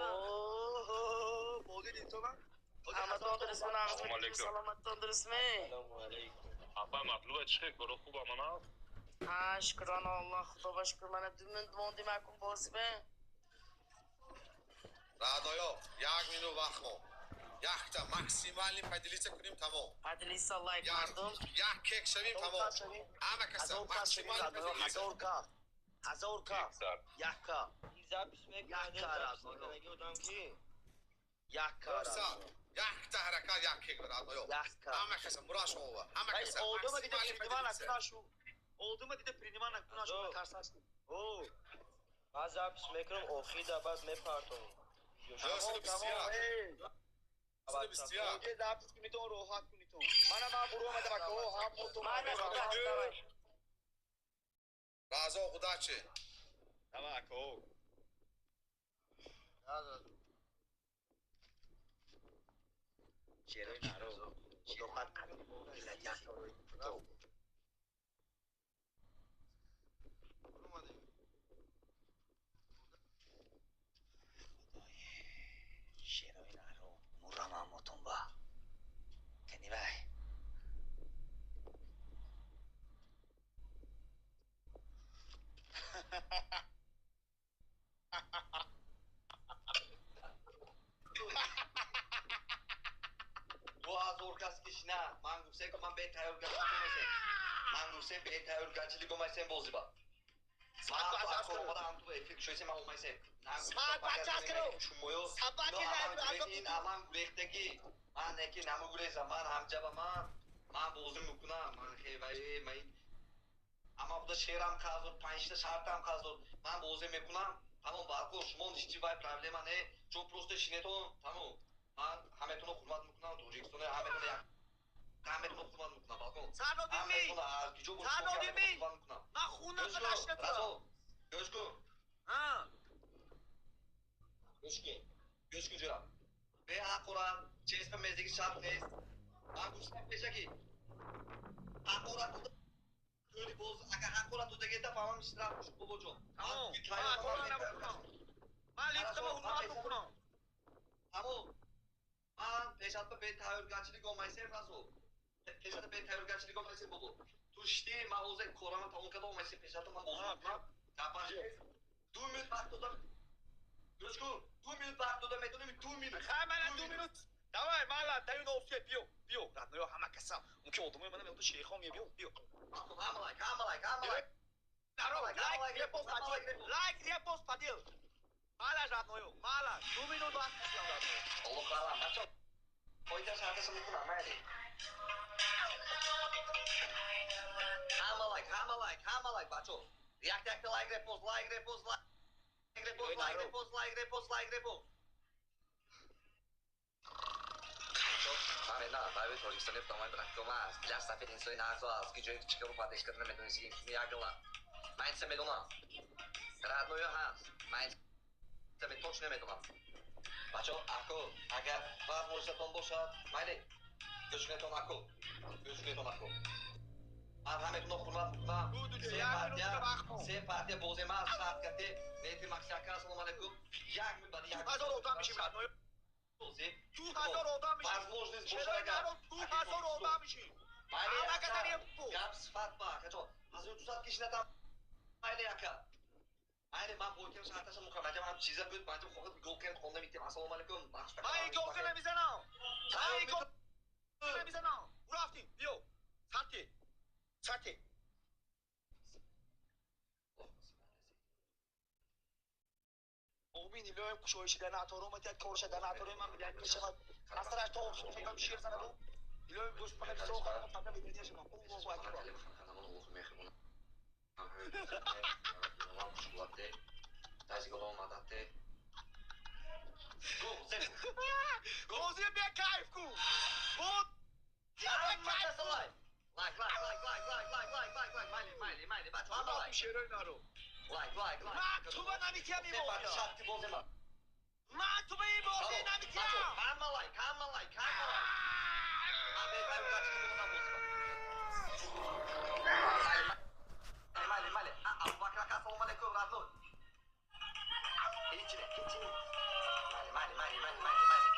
Бодин инсонам. Ҳаматон дурустми, нағзми, саломаттон дурустми? Апа Матлуба чӣ кор хуб амана? Ҳа, шукрона Аллоҳ, Худо шукр. Мана 2 минут мондим акун бозиба. Родноё, 1 минут вақт мон. Якта максимально поделиться кунем тамом. Поделиться лайк мардум. Як кек шавем тамом. Ҳама каса максимально поделиться. 1000 ка. 1000 ка. Як ка. Як ка Як ка. Якта ҳаракат як кек родноё. Ҳама каса Мурашова, ҳама каса максимально поделиться. Одама дида принимать накунашу тарсаш. О. Баъз запись мекунам, охир баъз мепартонам. Тамом, тамом. Запись кунитон, роҳат кунитон. Мана ман буру омадам ака, ҳам Разо, удачи. Давай ака. Шерои наро. Худо хоҳад На, ман гуфтем, ки ман бетайёргачлик омайсем. Ман гуфтем бетайёргачлик омайсем бозиба. Ман ту эфир шойсем ман омайсем. Ман гурехтагӣ. Ман неки намугурезам, ман ҳамҷаба ман бозӣ мекунам. Ман хеваи ман ама буда шерам қазд, панҷта шартам қазд. Ман бозӣ мекунам. Тамом барко шумо ништи вай проблема не. Чун просто шинетон, тамом. Ман ҳаметонро ҳурмат мекунам, Тоҷикистона ҳаметонро як ҳаметонро ҳурмат мекунам, балкон. Сарнодимӣ! Сарнодимӣ! Ман хунам нашнатам. Гӯш кун. Ҳа. Гӯш кун. Гӯш кун ҷурам. Беҳақорат, чеспа мезиги шарт нест. Ман гӯштам пешакӣ. Ҳақорат тӯли боз, агар ҳақорат додагита фаҳмам штраф бобоҷон. Тамом. Ман ҳақорат намекунам. Ман лифтама ҳурмат мекунам. Тамом. Ман пешатба бетайёргачлик омайсем Расул. Пешатба бетайёргачлик омайсем бобо. Ту шти ман ҳозир корама тамом карда омайсем пешатба ман бозӣ мекунам. Гапаш 2 минут вақт додам. Гӯш кун, 2 минут вақт додам метонем 2 минут. Хай мана 2 минут. Давай, мала, даю на офе, биё, биё. Родноё ҳама касам. Мумкин одамои мана меоду шейхон мея, биё, биё. Ҳама лайк, ҳама лайк, ҳама лайк. Лайк, репост, подел. Лайк, репост, подел. Мала, родноё, мала. 2 минут вақт додам, родноё. Аллоҳ алам, бачо. Қоида шарташо мекунам, майли. Ҳама лайк, ҳама лайк, ҳама лайк, бачо. Як якта лайк, репост, лайк, репост, лайк. Репост, лайк, репост, лайк, репост, лайк, репост. Ман на, барои Тоҷикистон тамоми бракома аст. Для сафед инсони нағзо аст, ки ҷои чикару падешкат наметонисти, ягла. Ман инса медонам. Родноё ҳаст. Ман инса точно медонам. Бачо, ако, агар возможностатон бошад, майли, гӯш кунетон ако. Гӯш кунетон ако. Ман ҳаметонро ҳурмат мекунам. Се партия бозем аст, шарт кате. Нети Максиака, ассалому алайкум. Як минут баъди як. 1000 одам мешим, родноё. 2000 одам меши. Возможность Шерои наро 2000 одам меши. Ҳама кадари Гап сифат ба, акаҷон. 1200 киши натам. Майли ака. Майли ман бойкам шарташа мухаммаджам ҳам чиза буд, ман хоҳад голкен хонда митем. Ассалому алайкум. Ман голкен намезанам. Ман голкен намезанам. Урафтим, биё. Сарти. Сарти. Умин илоҳим кушоиши дар наторум атият корша дар наторум ман милият мешавад. Асараш то шудам шер занаду. Илоҳим гӯш фақат бисёр харам фақат мебинӣ шумо. Аллоҳу акбар. Бозӣ бе кайф кун. Бозӣ бе кайф кун. Лайк, лайк, лайк, лайк, лайк, лайк, лайк, лайк, лайк, майли, майли, майли, бачо, ҳама лайк. Шерои наро. Лайк, лайк, лайк. Ман туба наметиҳам ин бозиро. Ман туба ин бозиро наметиҳам. Ҳама лайк, ҳама лайк, ҳама лайк. Ман беҳтар бачаҳо бозам бозиро. Майли, майли. Абубакр ака, ассалому алайкум, родной. Ҳеҷ не, ҳеҷ не. Майли, майли, майли, майли, майли, майли.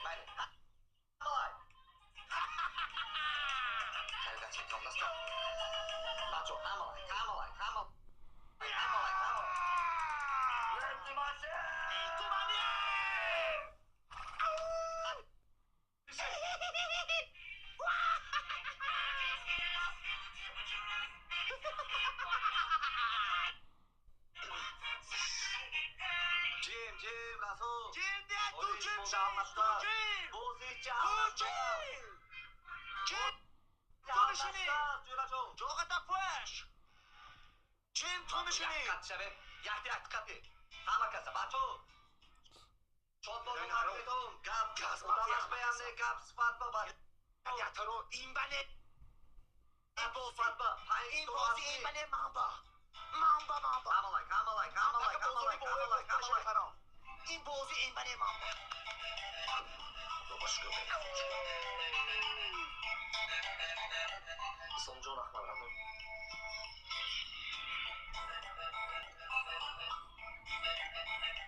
Майли. Ҳама лайк. Бачо, ҳама лайк, ҳама лайк, ҳама ҳама лайк, ҳама лайк. Ҷим, ҷим, Расул. Ҷим, не, ту ҷим ши, ту ҷим. Ту ҷим. Ҷим, ту мешинӣ. Ҷоғата пӯш. Ҷим, ту мешинӣ. Як қат шавем, якта як қати. Ҳама каса, бачо. Чот бозон ҳаққитон, гап, одамаш баям не, гап сифат ба бачо. Ятаро ин бале. Ин бозӣ, ин бозӣ ин бале ман ба. Ман ба, ман ба. Ҳама лайк, ҳама лайк, ҳама лайк, ҳама лайк, ҳама лайк, ҳама лайк. Ин бозӣ ин бале ман ба. Худо шукр. Исломҷон раҳмат, раҳмат.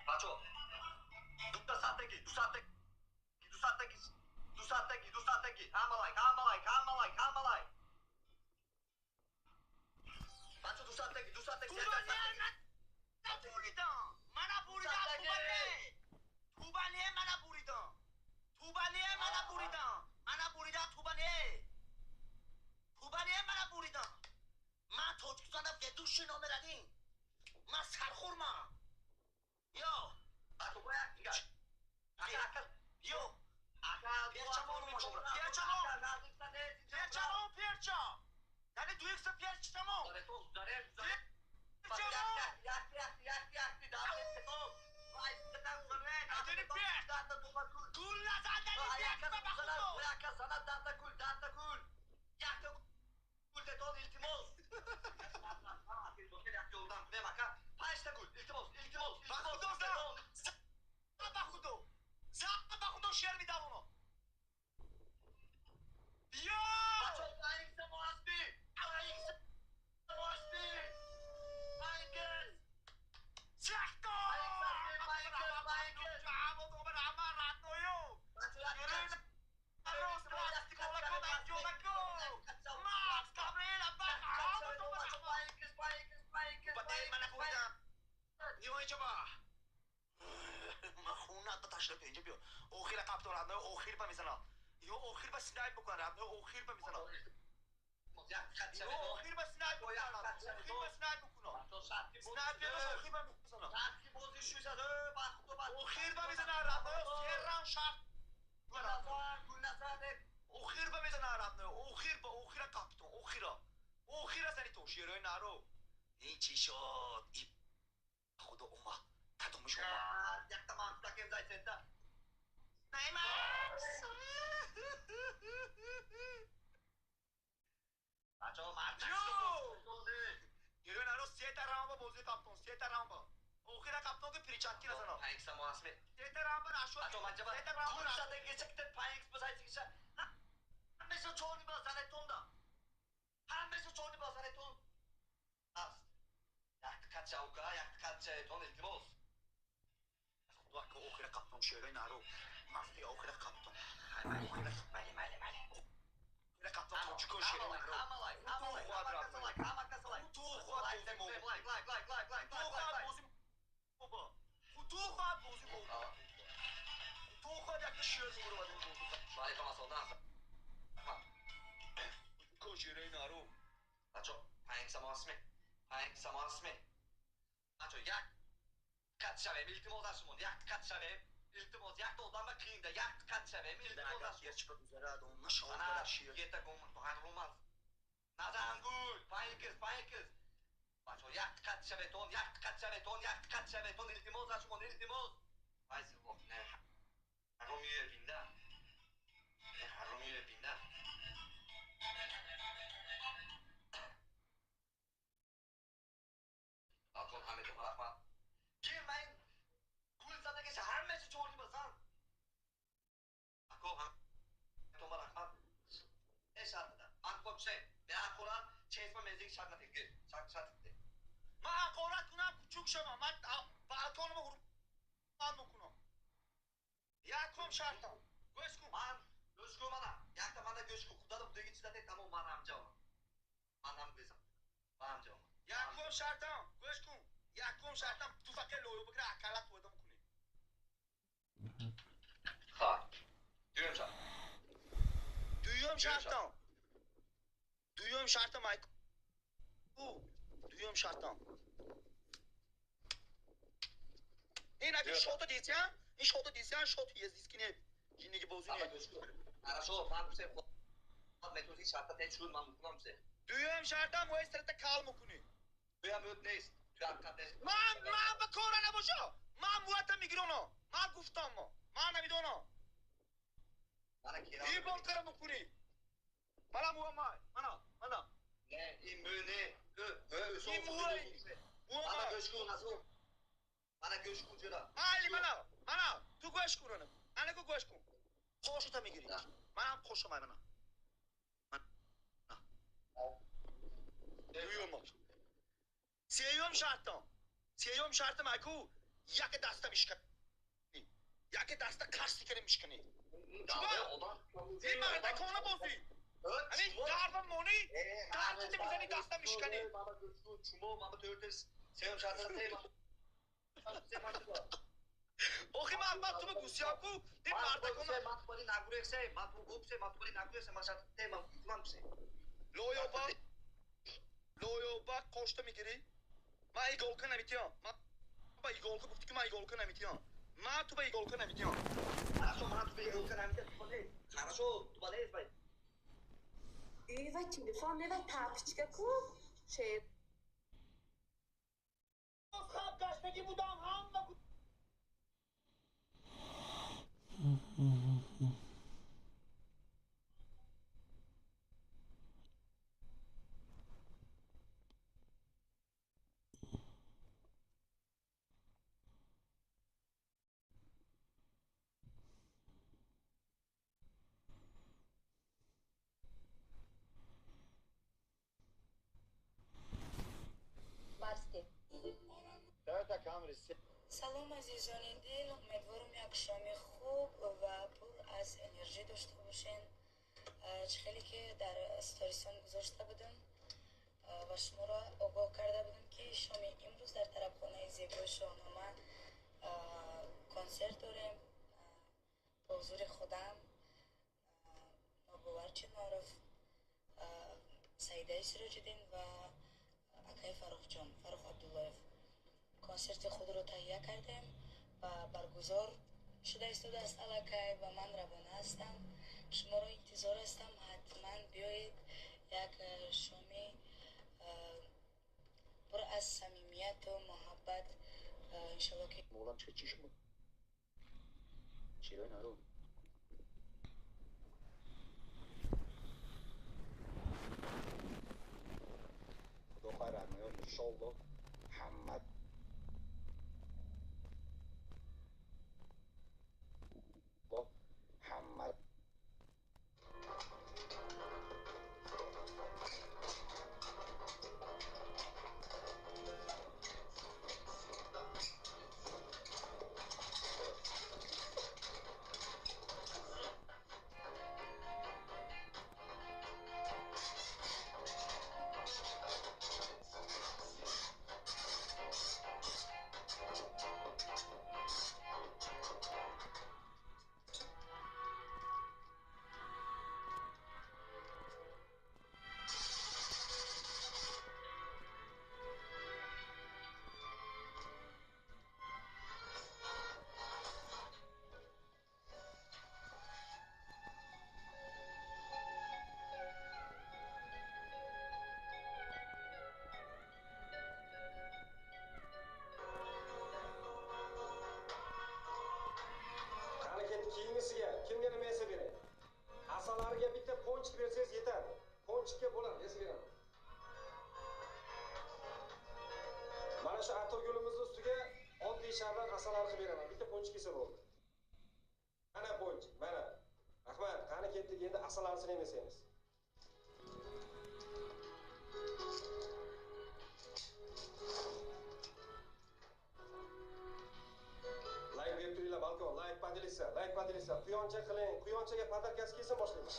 Бачо, дута саттаги, ду саттаги, ду саттаги, ду саттаги, ду саттаги. Ҳама лайк, ҳама лайк, ҳама лайк, ҳама лайк. Бачо, ду саттаги, ду саттаги, се саттаги. Буридам, мана буридам, тубале. Тубале мана буридам. Тубале мана буридам. Мана буридам тубале. Тубале мана буридам. Ман Тоҷикистонда ведущий номер один. Ман сархурмам. Ё. Бачо, бояд нигоҳ. Ака, ака. Ё. Ака, Перчамон Перчамон. Перчамон, перча. Яъне ду икса перчамон. Перчамон. Гул назадани перч ба худо. Ба худо за. Ба худо. За ба худо шер медавонам. Ё! Сахто! Охира қаптон радно, охир ба мезанам. Ё охир ба снайп бикунам радно, охир ба мезанам. Ё охир ба снайп бикунам, охир ба снайп бикунам. Снайпер охир ба мезанам. Охир ба мезанам радно, серрам шарт. Охир ба мезанам радно, охир ба охира қаптон, охира. Охира зани то шерои наро. Ин чӣ шуд? И худо омад. Кадомиш омад? Наймакс! Герой наро сета раунда бозӣ қаптон, сета раунда. Охира қаптон ки перчатки назанам. Сета раунда нашуд. Сета раунда нашуд. Охира қаптон шерои наро. Салом азизони дил, умедворам як шоми хуб ва пур аз энержӣ дошта бошен. Чӣ хеле ки дар сторисон гузошта будам ва шуморо огоҳ карда будам, ки шоми имрӯз дар тарабхонаи зебои Шоҳнома консерт дорем бо ҳузури худам, Нобовар Чиноров, Саидаи Сироҷиддин ва акаи Фаррухҷон, Фаррух Абдуллоев. Консерти худро таҳия кардем ва баргузор шуда истодааст аллакай ва ман равона ҳастам. Шуморо интизор ҳастам, ҳатман биёед, як шоми пур аз самимияту муҳаббат иншалло ки Худо хайр армаён, иншолло ҳама ҳама Endi keyingisiga kimga nima yasab beray? Asalariga bitta ponchik bersangiz yetadi. Ponchikka bo'ladi, yasab beraman. Mana shu atirgulimizni ustiga oddiy sharbat asalari qilib beraman. Bitta ponchik kelsa bo'ldi. Mana ponchik, mana. Rahmat, qani ketdik, endi asalarisini ham yasaymiz. Layk berib turinglar, balkon, layk поделиться, layk поделиться. Quyoncha qiling, quyonchaga podarkasi kelsin boshlaymiz.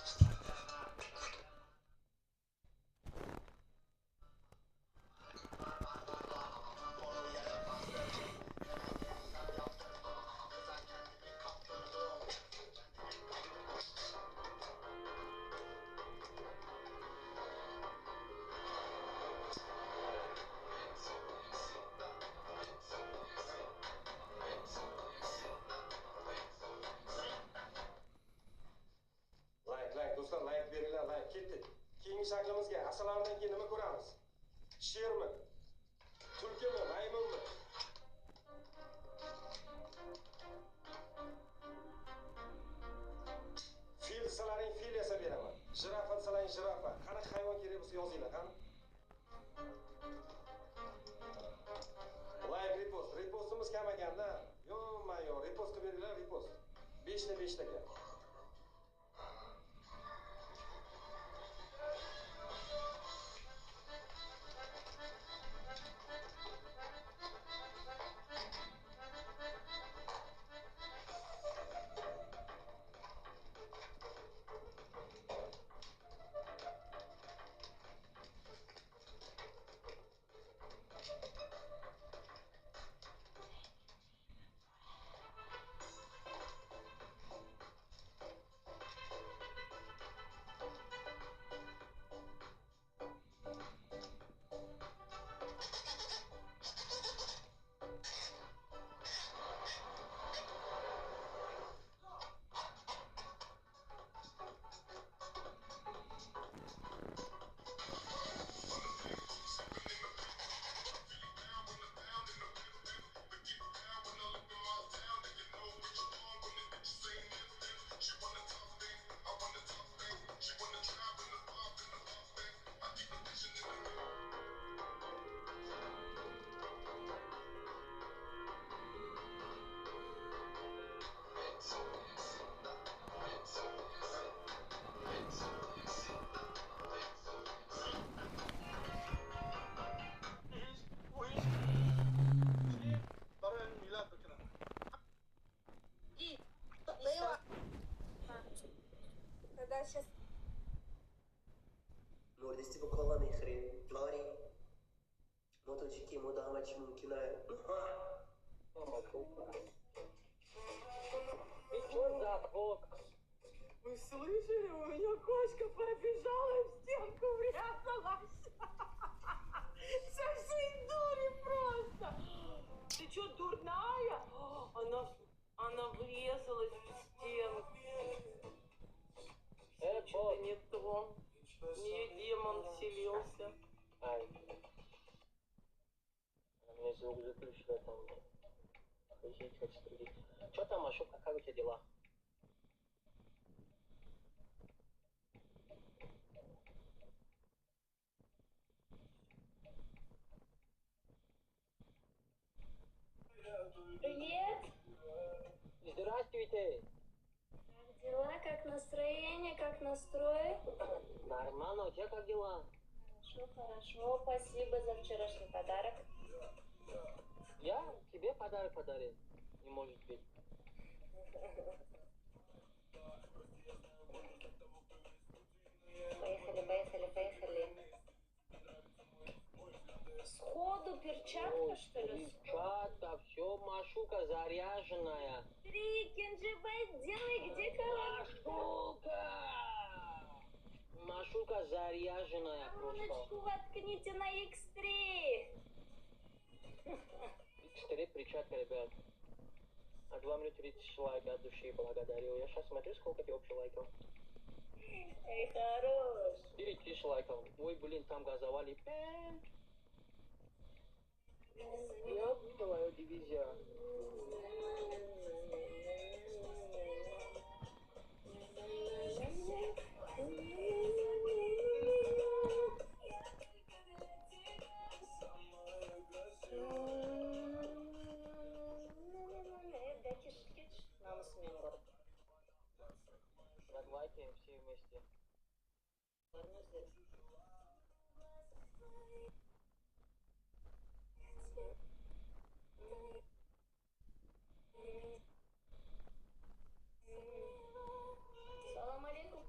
Do'stlar, layk beringlar, layk. Ketdik. Keyingi shaklimizga asalaridan keyin nima ko'ramiz? Shermi? Tulkimi? Maymunmi? Fil desalaring fil yasab beraman. Jirafa desalaring jirafa. Qanaqa hayvon kerak bo'lsa yozinglar, qani? Layk, repost. Repostimiz kam ekanda. Yo'q, repost qilib beringlar, repost. 5 ta 5 taga. Мурдисти бо кола мехӯрем. Лори. Мо тоҷикӣ, мо да ҳама чӣ мумкин ае. Вы слышали? У меня кошка пробежала и в стенку врезалась. Со всей дури просто. Ты что, дурная? Она врезалась в стенку. Что-то не то. В нее демон вселился. Ай. Она меня звук выключила там. Охуеть, хочу других. Что там, Ашука, как у тебя дела? Привет! Здравствуйте! Как дела? Как настроение? Как настрой? Нормально, у тебя как дела? Хорошо, хорошо. Спасибо за вчерашний подарок. Я тебе подарок подарил? Не может быть. Поехали, поехали, поехали. Сходу перчатка, что ли? Перчатка, все, Машука заряженная. Три, Кенджибай, делай, где коробка? Машука! Машука заряженная просто. Короночку воткните на X3. X3 перчатка, ребят. А 2 минуты 30 лайка от души благодарю. Я сейчас смотрю, сколько тебе вообще лайков. Эй, хорош. 4000 лайков. Ой, блин, там газовали. Я твою дивизия. Давайте все вместе. Салам алейкум.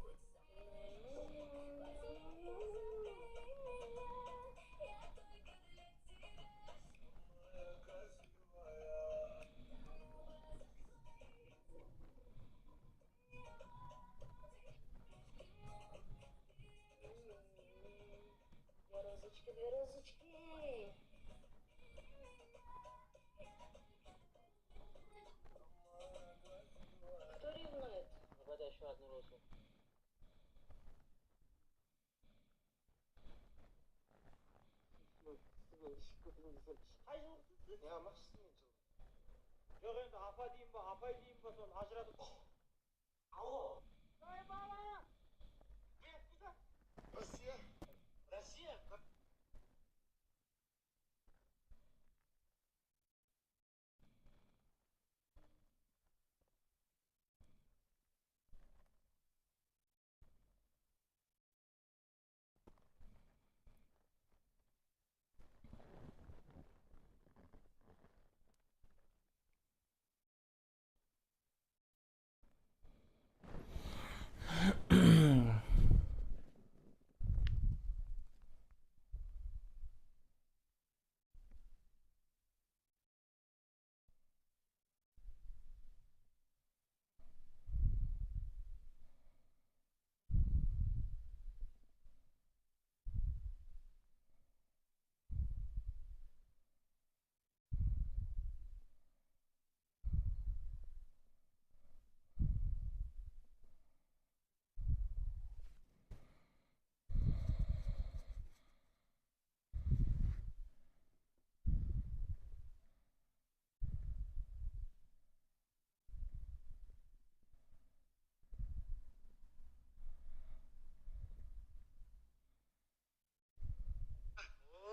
Две розочки, две розочки. Кто ревнует? Угадай еще одну розу. Жоқ, енді апа деймін ба, апай деймін ба, соны ажыратып. Алло. Вы откуда? Россия. Россия?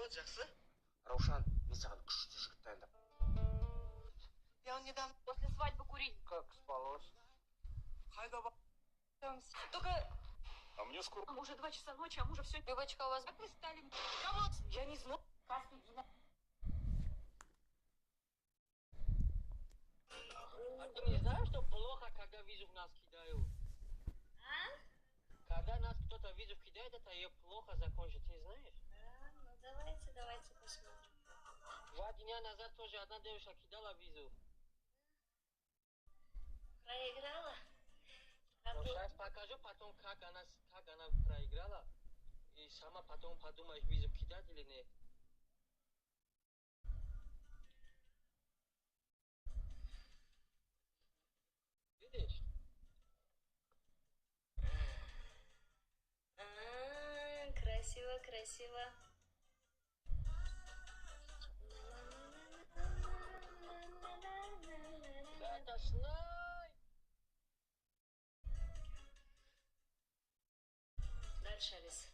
Жақсы. Раушан, мен саған күшті жігіт дайындап. Я недавно после свадьбы курить. Как спалось? Қайда ба? Только А мне скоро... уже 2 часа ночи, а мужа все. Девочка, у вас как вы стали? Кого? Я не знаю. А ты не знаешь, что плохо, когда визу в нас кидают? А? Когда нас кто-то визу кидает, это ее плохо закончит, ты знаешь? Да, ну давайте, давайте посмотрим. 2 дня назад тоже одна девушка кидала визу. Проиграла? Ну, сейчас покажу потом, как она проиграла. И сама потом подумаешь, визу кидать или нет. Видишь? А, красиво, красиво. Да, это снай! Дальше, Алиса.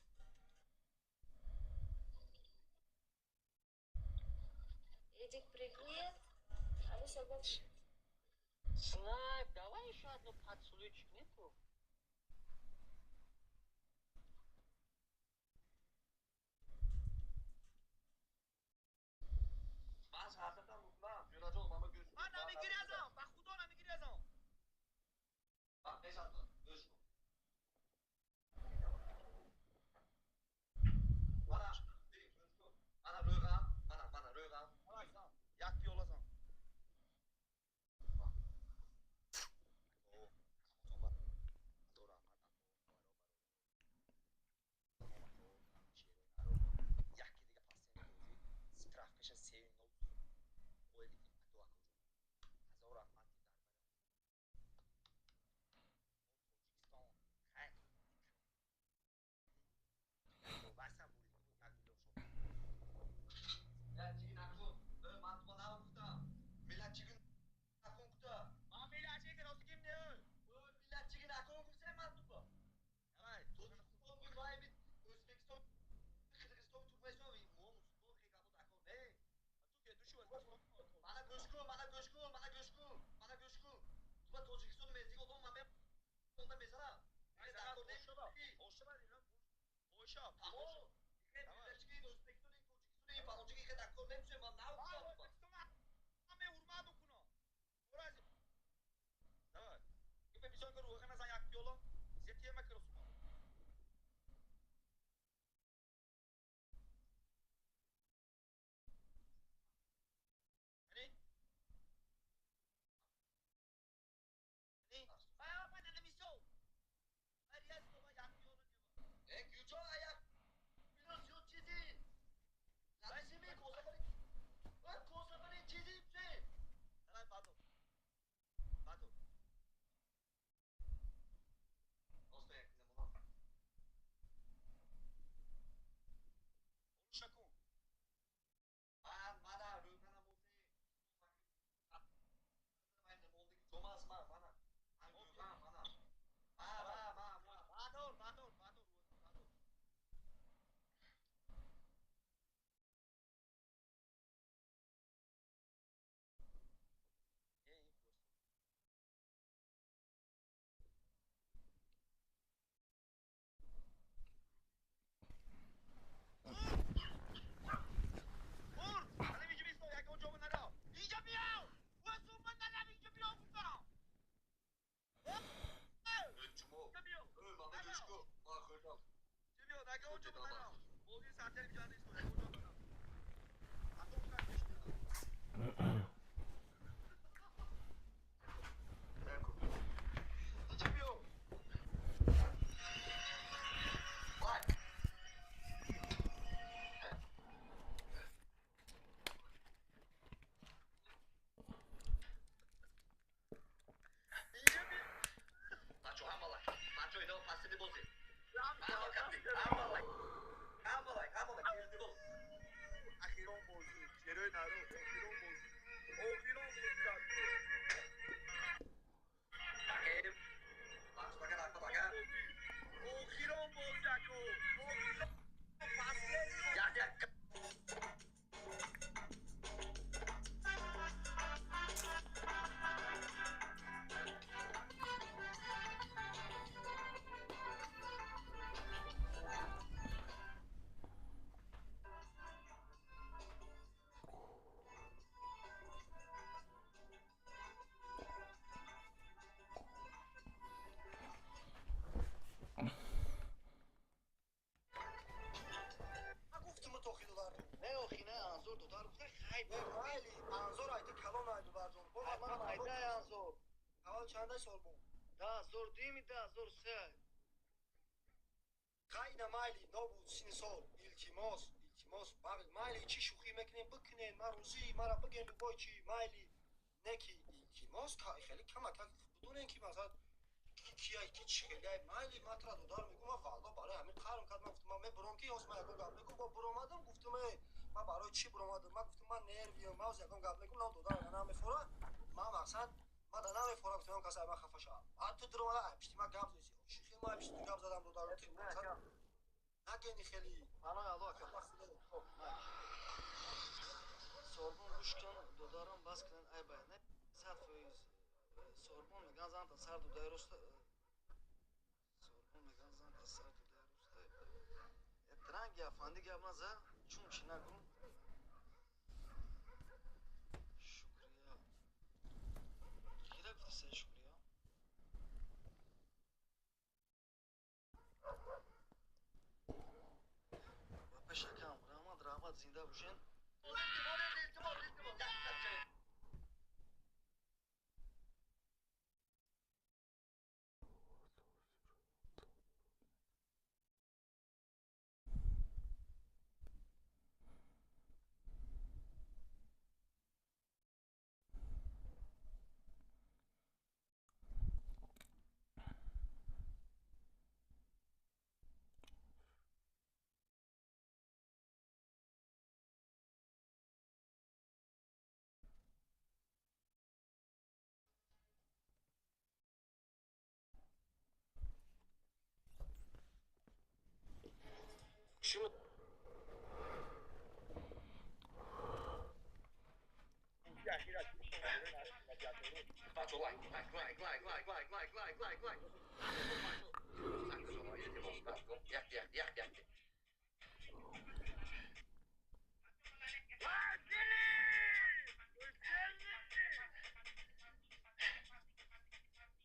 Эдик, привет. Алиса, дальше. Снайп, давай еще одну поцелуйчик, нету? Ман намегири азам, ба худо намегири азам. Мана рӯйғам, мана рӯйғам. Як пиёласан. Справкаша 3-0 ҳазор раҳмат ки дар Тоҷикистон миллатчиги накун, ман туба нагуфтам, миллатчиги накун гуфта. Ман миллатчиги ростигим не. Миллатчиги накун гуфтам ман туба. Давай, Тоҷикистон буд, вай бит, Ӯзбекистон, Қирғизистон, Туркманистон, мо мусулмон хе гапо накун, не. Мана гӯш кун, мана гӯш кун, мана гӯш кун, мана гӯш кун. Туба Тоҷикистон мезиги одам ман онда мезанам. Like.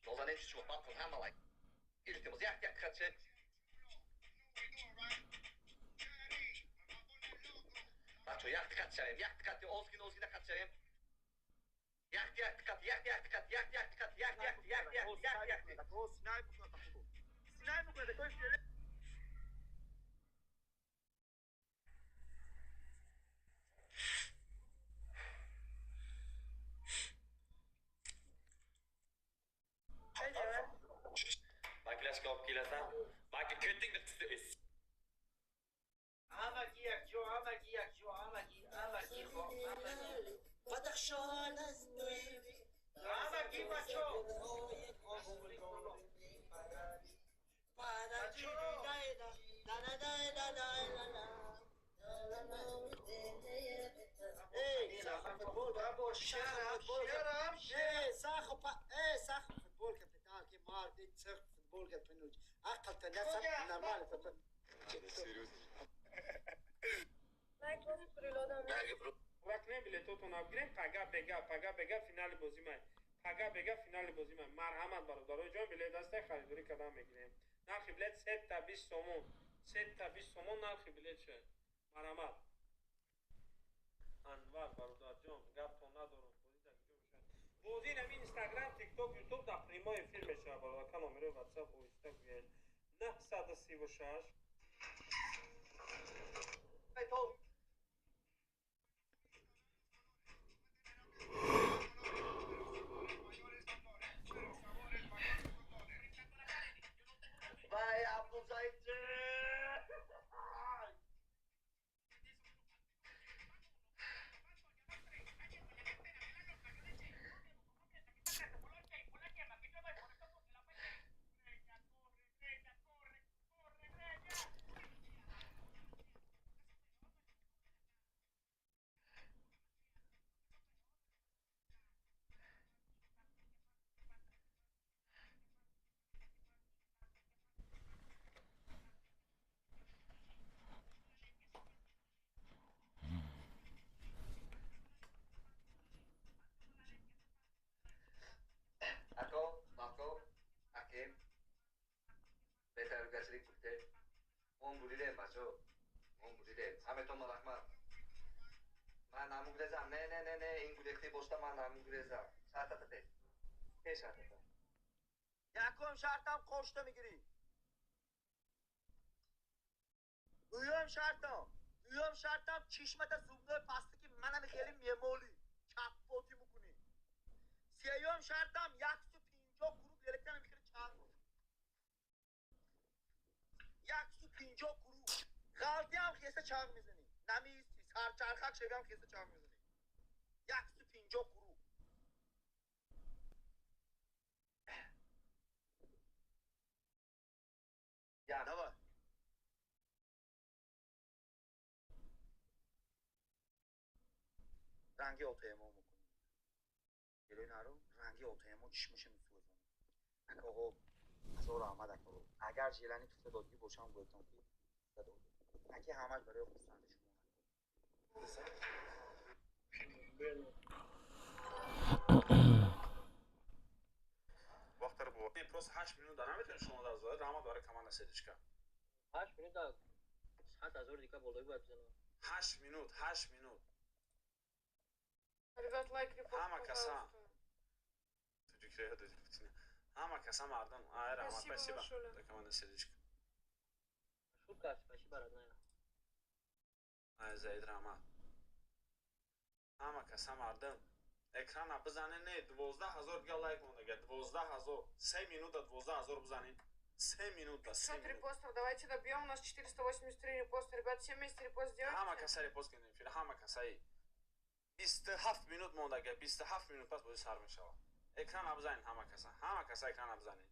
Нозанин шумо батон ҳама лайк. Илтимос, як як хат шед. Бачо, як хат шавем, як хат озгин озгина хат шавем. Як як хат, як як хат, як як хат, як як як як як як. Синай букна таху. Синай букна такой. Baklashga olib kelasan. Baka ko'tingni qisdi. Hamagi yakjo, hamagi yakjo, hamagi, hamagi, hamagi. Бадахшон аз Hamagi бачо. Вақт билетотон абгирем, пага бега, пага бега финали бозӣ май. Пага бега финали бозӣ май. Марҳамат бародарои ҷон, билет ҳастай, харидорӣ кардан мегирем. Нархи билет 320 сомон. 320 сомон нархи билет шуд. Марҳамат. Анвар бародарҷон, гаптон надорам. Бозӣ дар куҷо мешавад? Бозӣ нами Инстаграм, Тикток, Ютуб дар прямой эфир мешавад. Бародарка номерои WhatsApp оҳиста гӯед. 936 Вай, Абдулзайд. Ако, Мако, Аким, бетарбиячилик гуфте, он буридем, бачо, он буридем. Ҳаметон раҳмат. Ман намугрезам, не, не, не, не, ин гурехтӣ бошта ман намугрезам. Шартата пеш. Пеш шартата. Якум шартам қошта мегирӣ. Дуюм шартам, дуюм шартам чишмата зубной пасти ки манам хеле мемолӣ, чаппотӣ мекунӣ. Сеюм шартам 150 круг электр мехӯри чанд. 150 круг. Ғалтиам хеса чанг мезанӣ. Намеистӣ, сарчархак шавиам хеса чанг мезанӣ. 150 круг. Давай. Ранги отаемо мекунӣ. Гелои наро ранги отаемо чишмаша месӯзонад. Ака оғо, ҳазор раҳмат ака оғо. Агар желани туфта додгӣ бошам гӯятон ки туфта додӣ. Аки ҳамаш барои хурсанди шумо. Вақтар бо. Просто 8 минут наметавонед шумо дар зода раҳмат барои команда сердечка. 8 минут 100 000 дика болои бояд бизанам. 8 минут, 8 минут. Ребят, лайк, репост, Ҳама каса. пожалуйста. Тоҷикиро ёд додем. Ҳама каса мардум. Ай раҳмат, Спасибо спасибо. большое. За команда сердечка. Шутка, спасибо, родная. Ай Заид раҳмат. Ҳама каса мардум. Экрана бизанед, не 12 000 дига лайк мондага, 12 000. 3 минута 12 000 бизанед. 3 минута, 3 500 минут. репостов, давайте добьем, у нас 483 репоста. Ребят, все вместе репост Ҳама сделайте. каса репост кунед эфир, ҳама касаи. 27 минут мондага, 27 минут пас бозӣ сар мешавад. Экрана бизанед ҳама каса, ҳама каса экрана бизанед.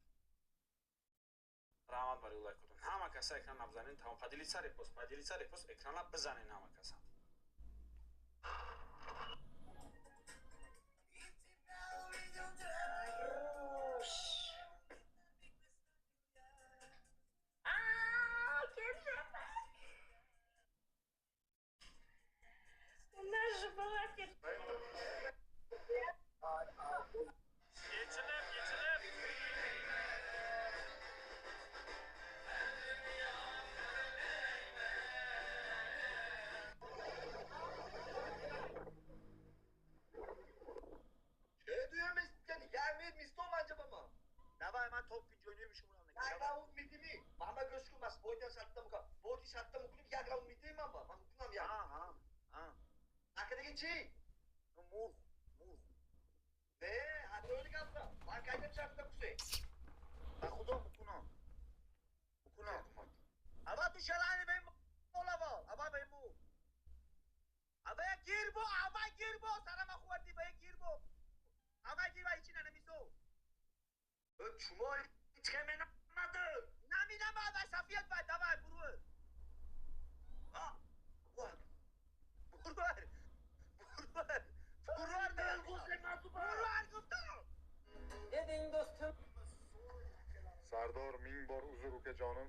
Раҳмат барои лайкотон. Ҳама каса экрана бизанед, тамом. Поделиться репост, поделиться репост, экрана бизанед ҳама каса. Хорош. Ман то 59 мешуморам. Як раунд медимӣ. Ман ба гӯш кун, бас бойтан шартта мукам. Боти шартта мукунем, як раунд медимӣ ман ба. Ман мукунам як. Ҳа, ҳа, ҳа. Накадаги чӣ? Мурғ, мурғ. Не, ҳатои гапам. Ман кайда шартта кусе? Ба худо мукунам. Мукунам. Ава ту шалани бе молаво, ава бе му. Ава гирбо, ава гирбо, сарама хӯрди ба гирбо. Ава гирба ҳеҷи нанамисо. Чумо ҳеҷ менамаду. Наминамад, ай сафият бай, давай, буру. Буру. Буру. Буру. Буру гуфтам. Deding do'stim. Sardor, ming bor uzr ukajonim.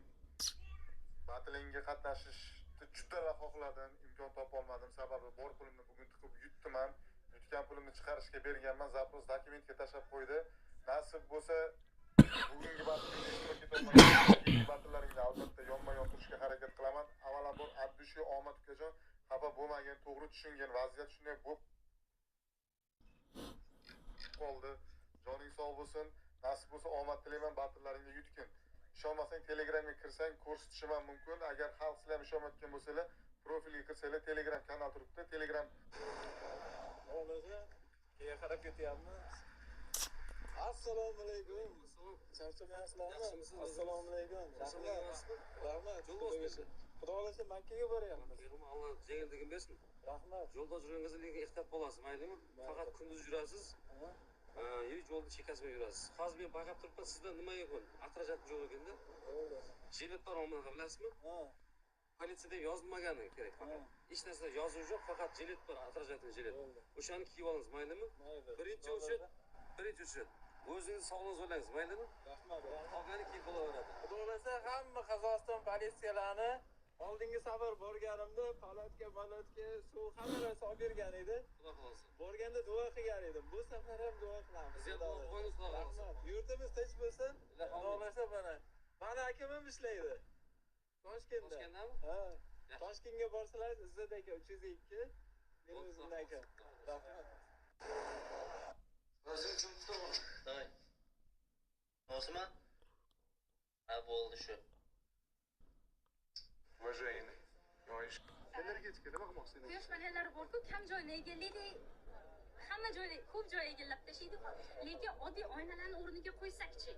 Battlingga qatnashishni juda xohladim, imkon topolmadim. Sababi bor pulimni bugun tiqib yutdim ham. Yutgan pulimni chiqarishga berganman, запрос dokumentga tashlab qo'ydi. Nasib bo'lsa bugungi battlingda ishtirok etolmagan, keyingi battlelaringda albatta yonma-yon turishga harakat qilaman. Avvalambor от души omad ukajon, xafa bo'lmagin, to'g'ri tushungin, vaziyat shunday bo'lib qoldi. Joning sog' bo'lsin. Nasib bo'lsa omad tilayman, battlelaringda yutgin. Ishonmasang Telegramga kirsang ko'rsatishim ham mumkin. Agar xalq sizlar ham ishonmayotgan bo'lsanglar, profilga kirsanglar Telegram kanal turibdi. Telegram Xohlasa, keyin qarab ketyapmiz. Assalomu alaykum. Charchamayapsizlarmi? Assalomu alaykum. Rahmat. Xudo xohlasa Makkaga boryapmiz. Alloh yengilligini bersin. Rahmat. Yo'lda yurgan кезде lekin ehtiyot bo'lasiz, maylimi? Faqat kunduz yurasiz. Yo'lni chekkasiga yurasiz. Hozir men payqab turibman, sizda nima yo'q? Отряд yo'q ekanda. Jilet bor bunaqa bilasizmi? Politsiyada yozilmagani kerak faqat. Hech narsa yozuv yo'q, faqat jilet bor, отряд jilet. O'shani kiyib olamiz, maylimi? Birinchi o'sha, birinchi o'sha. O'zingiz sog'lig'ingizni o'ylangiz, maylimi? Rahmat. Qolgani keyin bo'laveradi. Xudo xohlasa hamma Qozog'iston politsiyalarini oldingi safar borganimda palatka, malatka, suv hamma narsa olib bergan edi. Xudo xohlasa. Borganda duo qilgan edim. Bu safar ham duo qilamiz. Biz ham duo qilamiz, Xudo xohlasa. Rahmat. Yurtimiz tinch bo'lsin. Xudo xohlasa mana. Mana akam ishlaydi. Toshkentda. Toshkentdami? Ha. Toshkentga borsalar Izzat aka 302. Meni o'zimdan akam. Rahmat. O'zing jim tur. Давай. O'zimi? Ha, bo'ldi shu. Уважаемый. Energetika nima qilmoqchisiz? Quyosh panellari bor-ku, kam joyni egallaydi, hamma joyni, ko'p joy egallab tashlaydi-ku. Lekin oddiy oynalarni o'rniga qo'ysakchi,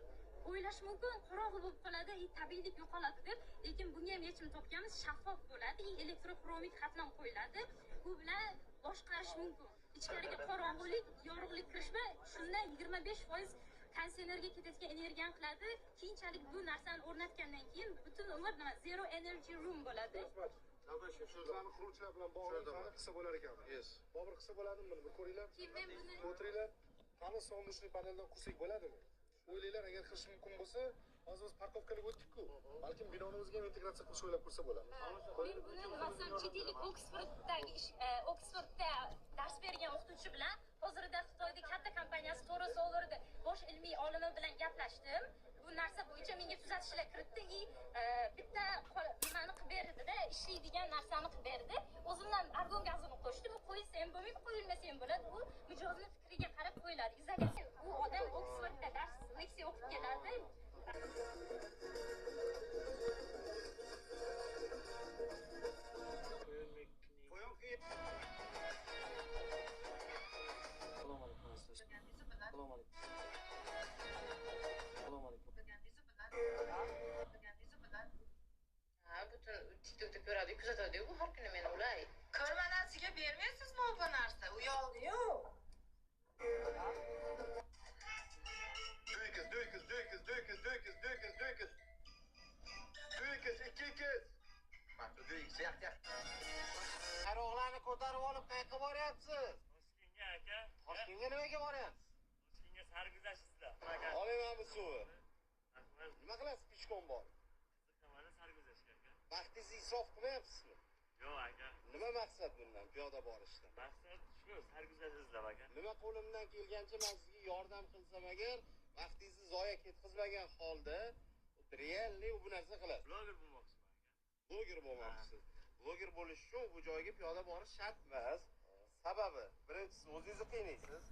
o'ylash mumkin, qorong'i bo'lib qoladi, tabiiylik yo'qoladi deb, lekin bunga ham yechim topganmiz, shaffof bo'ladi, elektroxromik qatlam qo'yiladi. Bu bilan boshqarish mumkin. Ichkariga qorong'ulik, yorug'lik kirishma, shundan 25% konditsionerga ketayotgan energiyani qiladi. Keyinchalik bu narsani o'rnatgandan keyin butun umr nima zero energy room bo'ladi. Shularni quruvchilar bilan bog'liq qani qilsa bo'lar ekan. Bobur qilsa bo'ladimi buni? Bir ko'ringlar. Keyin men buni O'tiringlar. Qani солнечный paneldan qursak bo'ladimi? O'ylanglar, agar qilish mumkin bo'lsa, hozir biz parkovkaga o'tdik-ku. Balkim binoni o'ziga ham integratsiya qilish o'ylab ko'rsa bo'ladi. Men buni masalan chet ellik Oksforddagi Oksfordda dars bergan o'qituvchi bilan hozirda Xitoyda katta kompaniyasi Toro Solar'da bosh ilmiy olimi bilan gaplashdim. Bu narsa bo'yicha menga tuzatishlar kiritdi и bitta nimani qilib berdida, ishlaydigan narsani qilib berdi. O'zimdan argon gazini qo'shdim. U qo'yilsa ham bo'lmaydi, qo'yilmasa ham bo'ladi. U mijozni fikriga qarab qo'yiladi. Izolyatsiya. U odam Oksfordda dars leksiya o'qib keladi. Assalomu alaykum. Assalomu alaykum. Assalomu alaykum. Ha, butun TikTokda ko'radi, kuzatadi-ku har kuni meni ulay. Ko'rmanasiga bermaysizmi bu narsa? Uyaldi-yu. Duykiz, duykiz, duykiz, duykiz, duykiz, duykiz, duykiz. Duykiz, ikki kiz. Mana duykiz, yoq, yoq. Qaroqlarni ko'tarib olib qayoqqa boryapsiz? Toshkentga aka. Toshkentga nimaga boryapsiz? Toshkentga sarguzashtda. Oling mana bu suvni. Nima qilasiz pichkon bor? Mana sarguzashtga aka. Vaqtingizni isrof qilmayapsizmi? Yo'q aka. Nima maqsad bundan piyoda borishdan? Maqsad shu sarguzasht izlab aka. Nima qo'limdan kelgancha men sizga yordam qilsam agar vaqtingizni zoya ketkazmagan holda realniy bu narsa qilasiz. Bloger bo'lmoqchiman aka. Bloger bo'lmoqchisiz. Bloger bo'lish uchun bu joyga piyoda borish shart emas. Sababi, birinchisi o'zingizni qiynaysiz,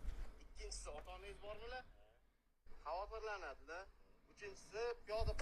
ikkinchisi ota-onangiz bormilar? Xavotirlanadilar. Uchinchisi piyoda.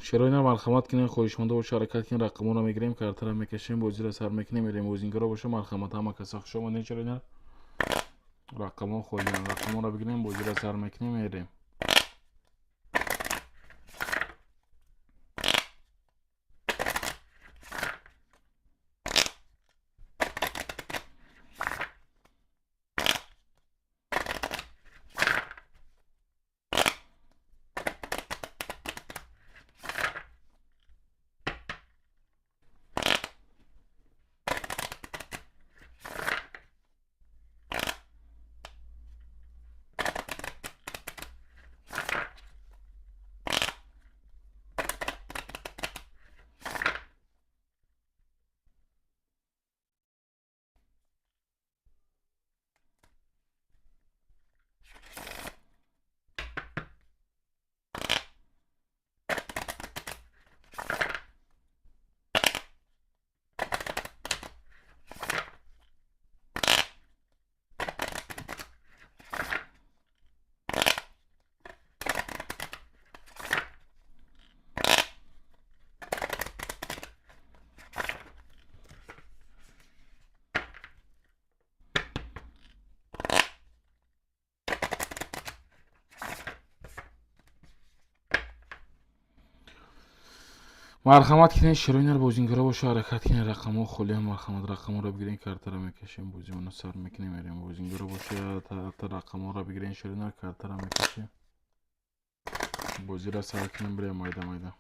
Шероина, марҳамат кунед, хоҳишманда боша, ҳаракат кунед, рақамонро мегирем, картара мекашем, бозиро сар мекунем, мерем. Бозингаро боша, марҳамат, ҳама каса хуш омадед. Шероина, рақамон холиан, рақамонро бигирем, бозиро сар мекунем, мерем. Марҳамат кинен, широинар бозингара боша, ҳаракат кинен, рақамҳо холиам. Марҳамат, рақамҳоро бигирен, картара мекашем, бозимона сар мекунем, мерем. Бозингара боша, рақамҳоро бигирен, широинар, картара мекашем, бозиро сар кунем, бирем майда майда.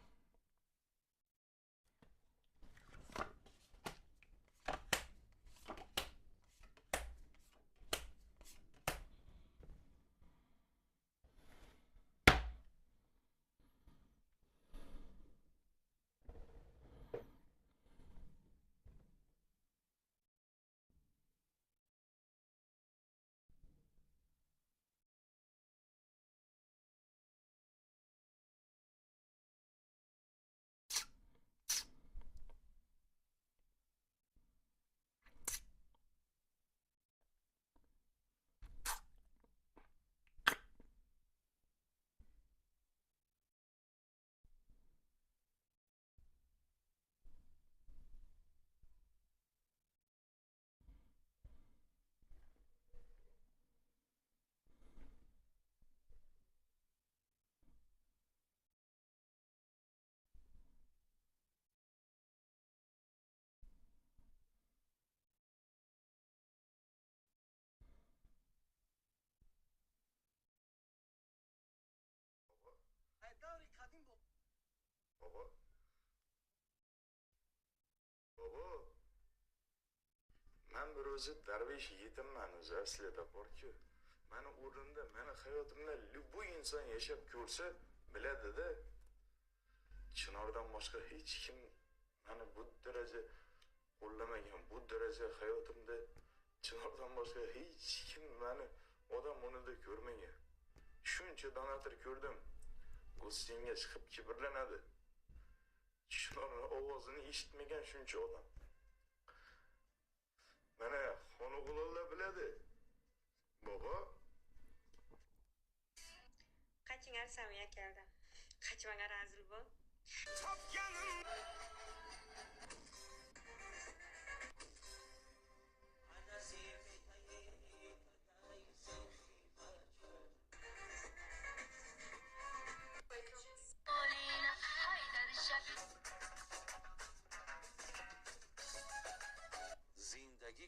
Бобо, бобо, man bir o'zi darvesh yetimman o'zi aslida borku. Mani o'rnimda, mani hayotimda любой inson yashab ko'rsa biladida, Chinordan boshqa hech kim mani bu daraja qo'llamagan, bu daraja hayotimda Chinordan boshqa hech kim mani odam o'rnida ko'rmagan. Shuncha donator ko'rdim. Go'stingga chiqib kibrlanadi. Chinorning ovozini eshitmagan shuncha odam. Mana xonag'ullar biladi. Bobo, Qaching arsamga keldi. Qachmanga razil bo'l. Зиндагӣ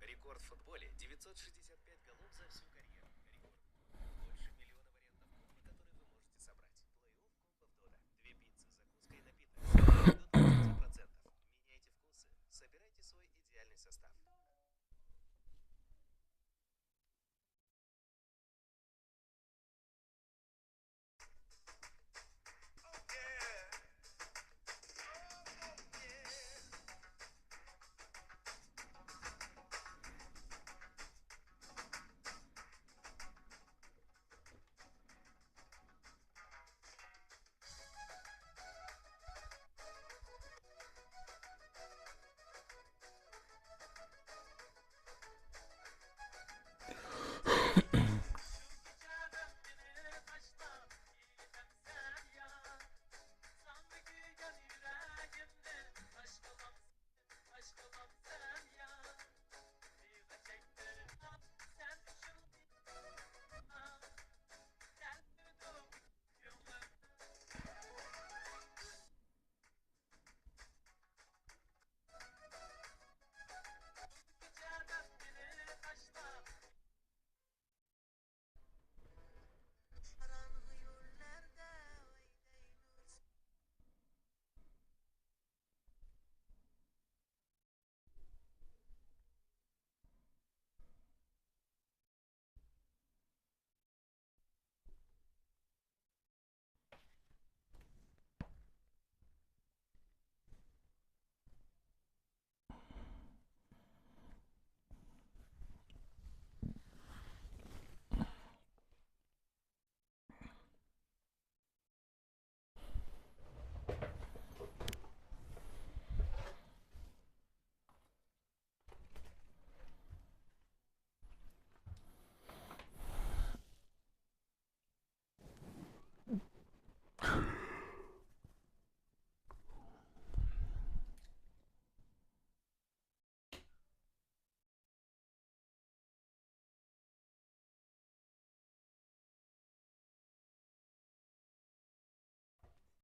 Рекорд в футболе 965 голов за всю карьеру.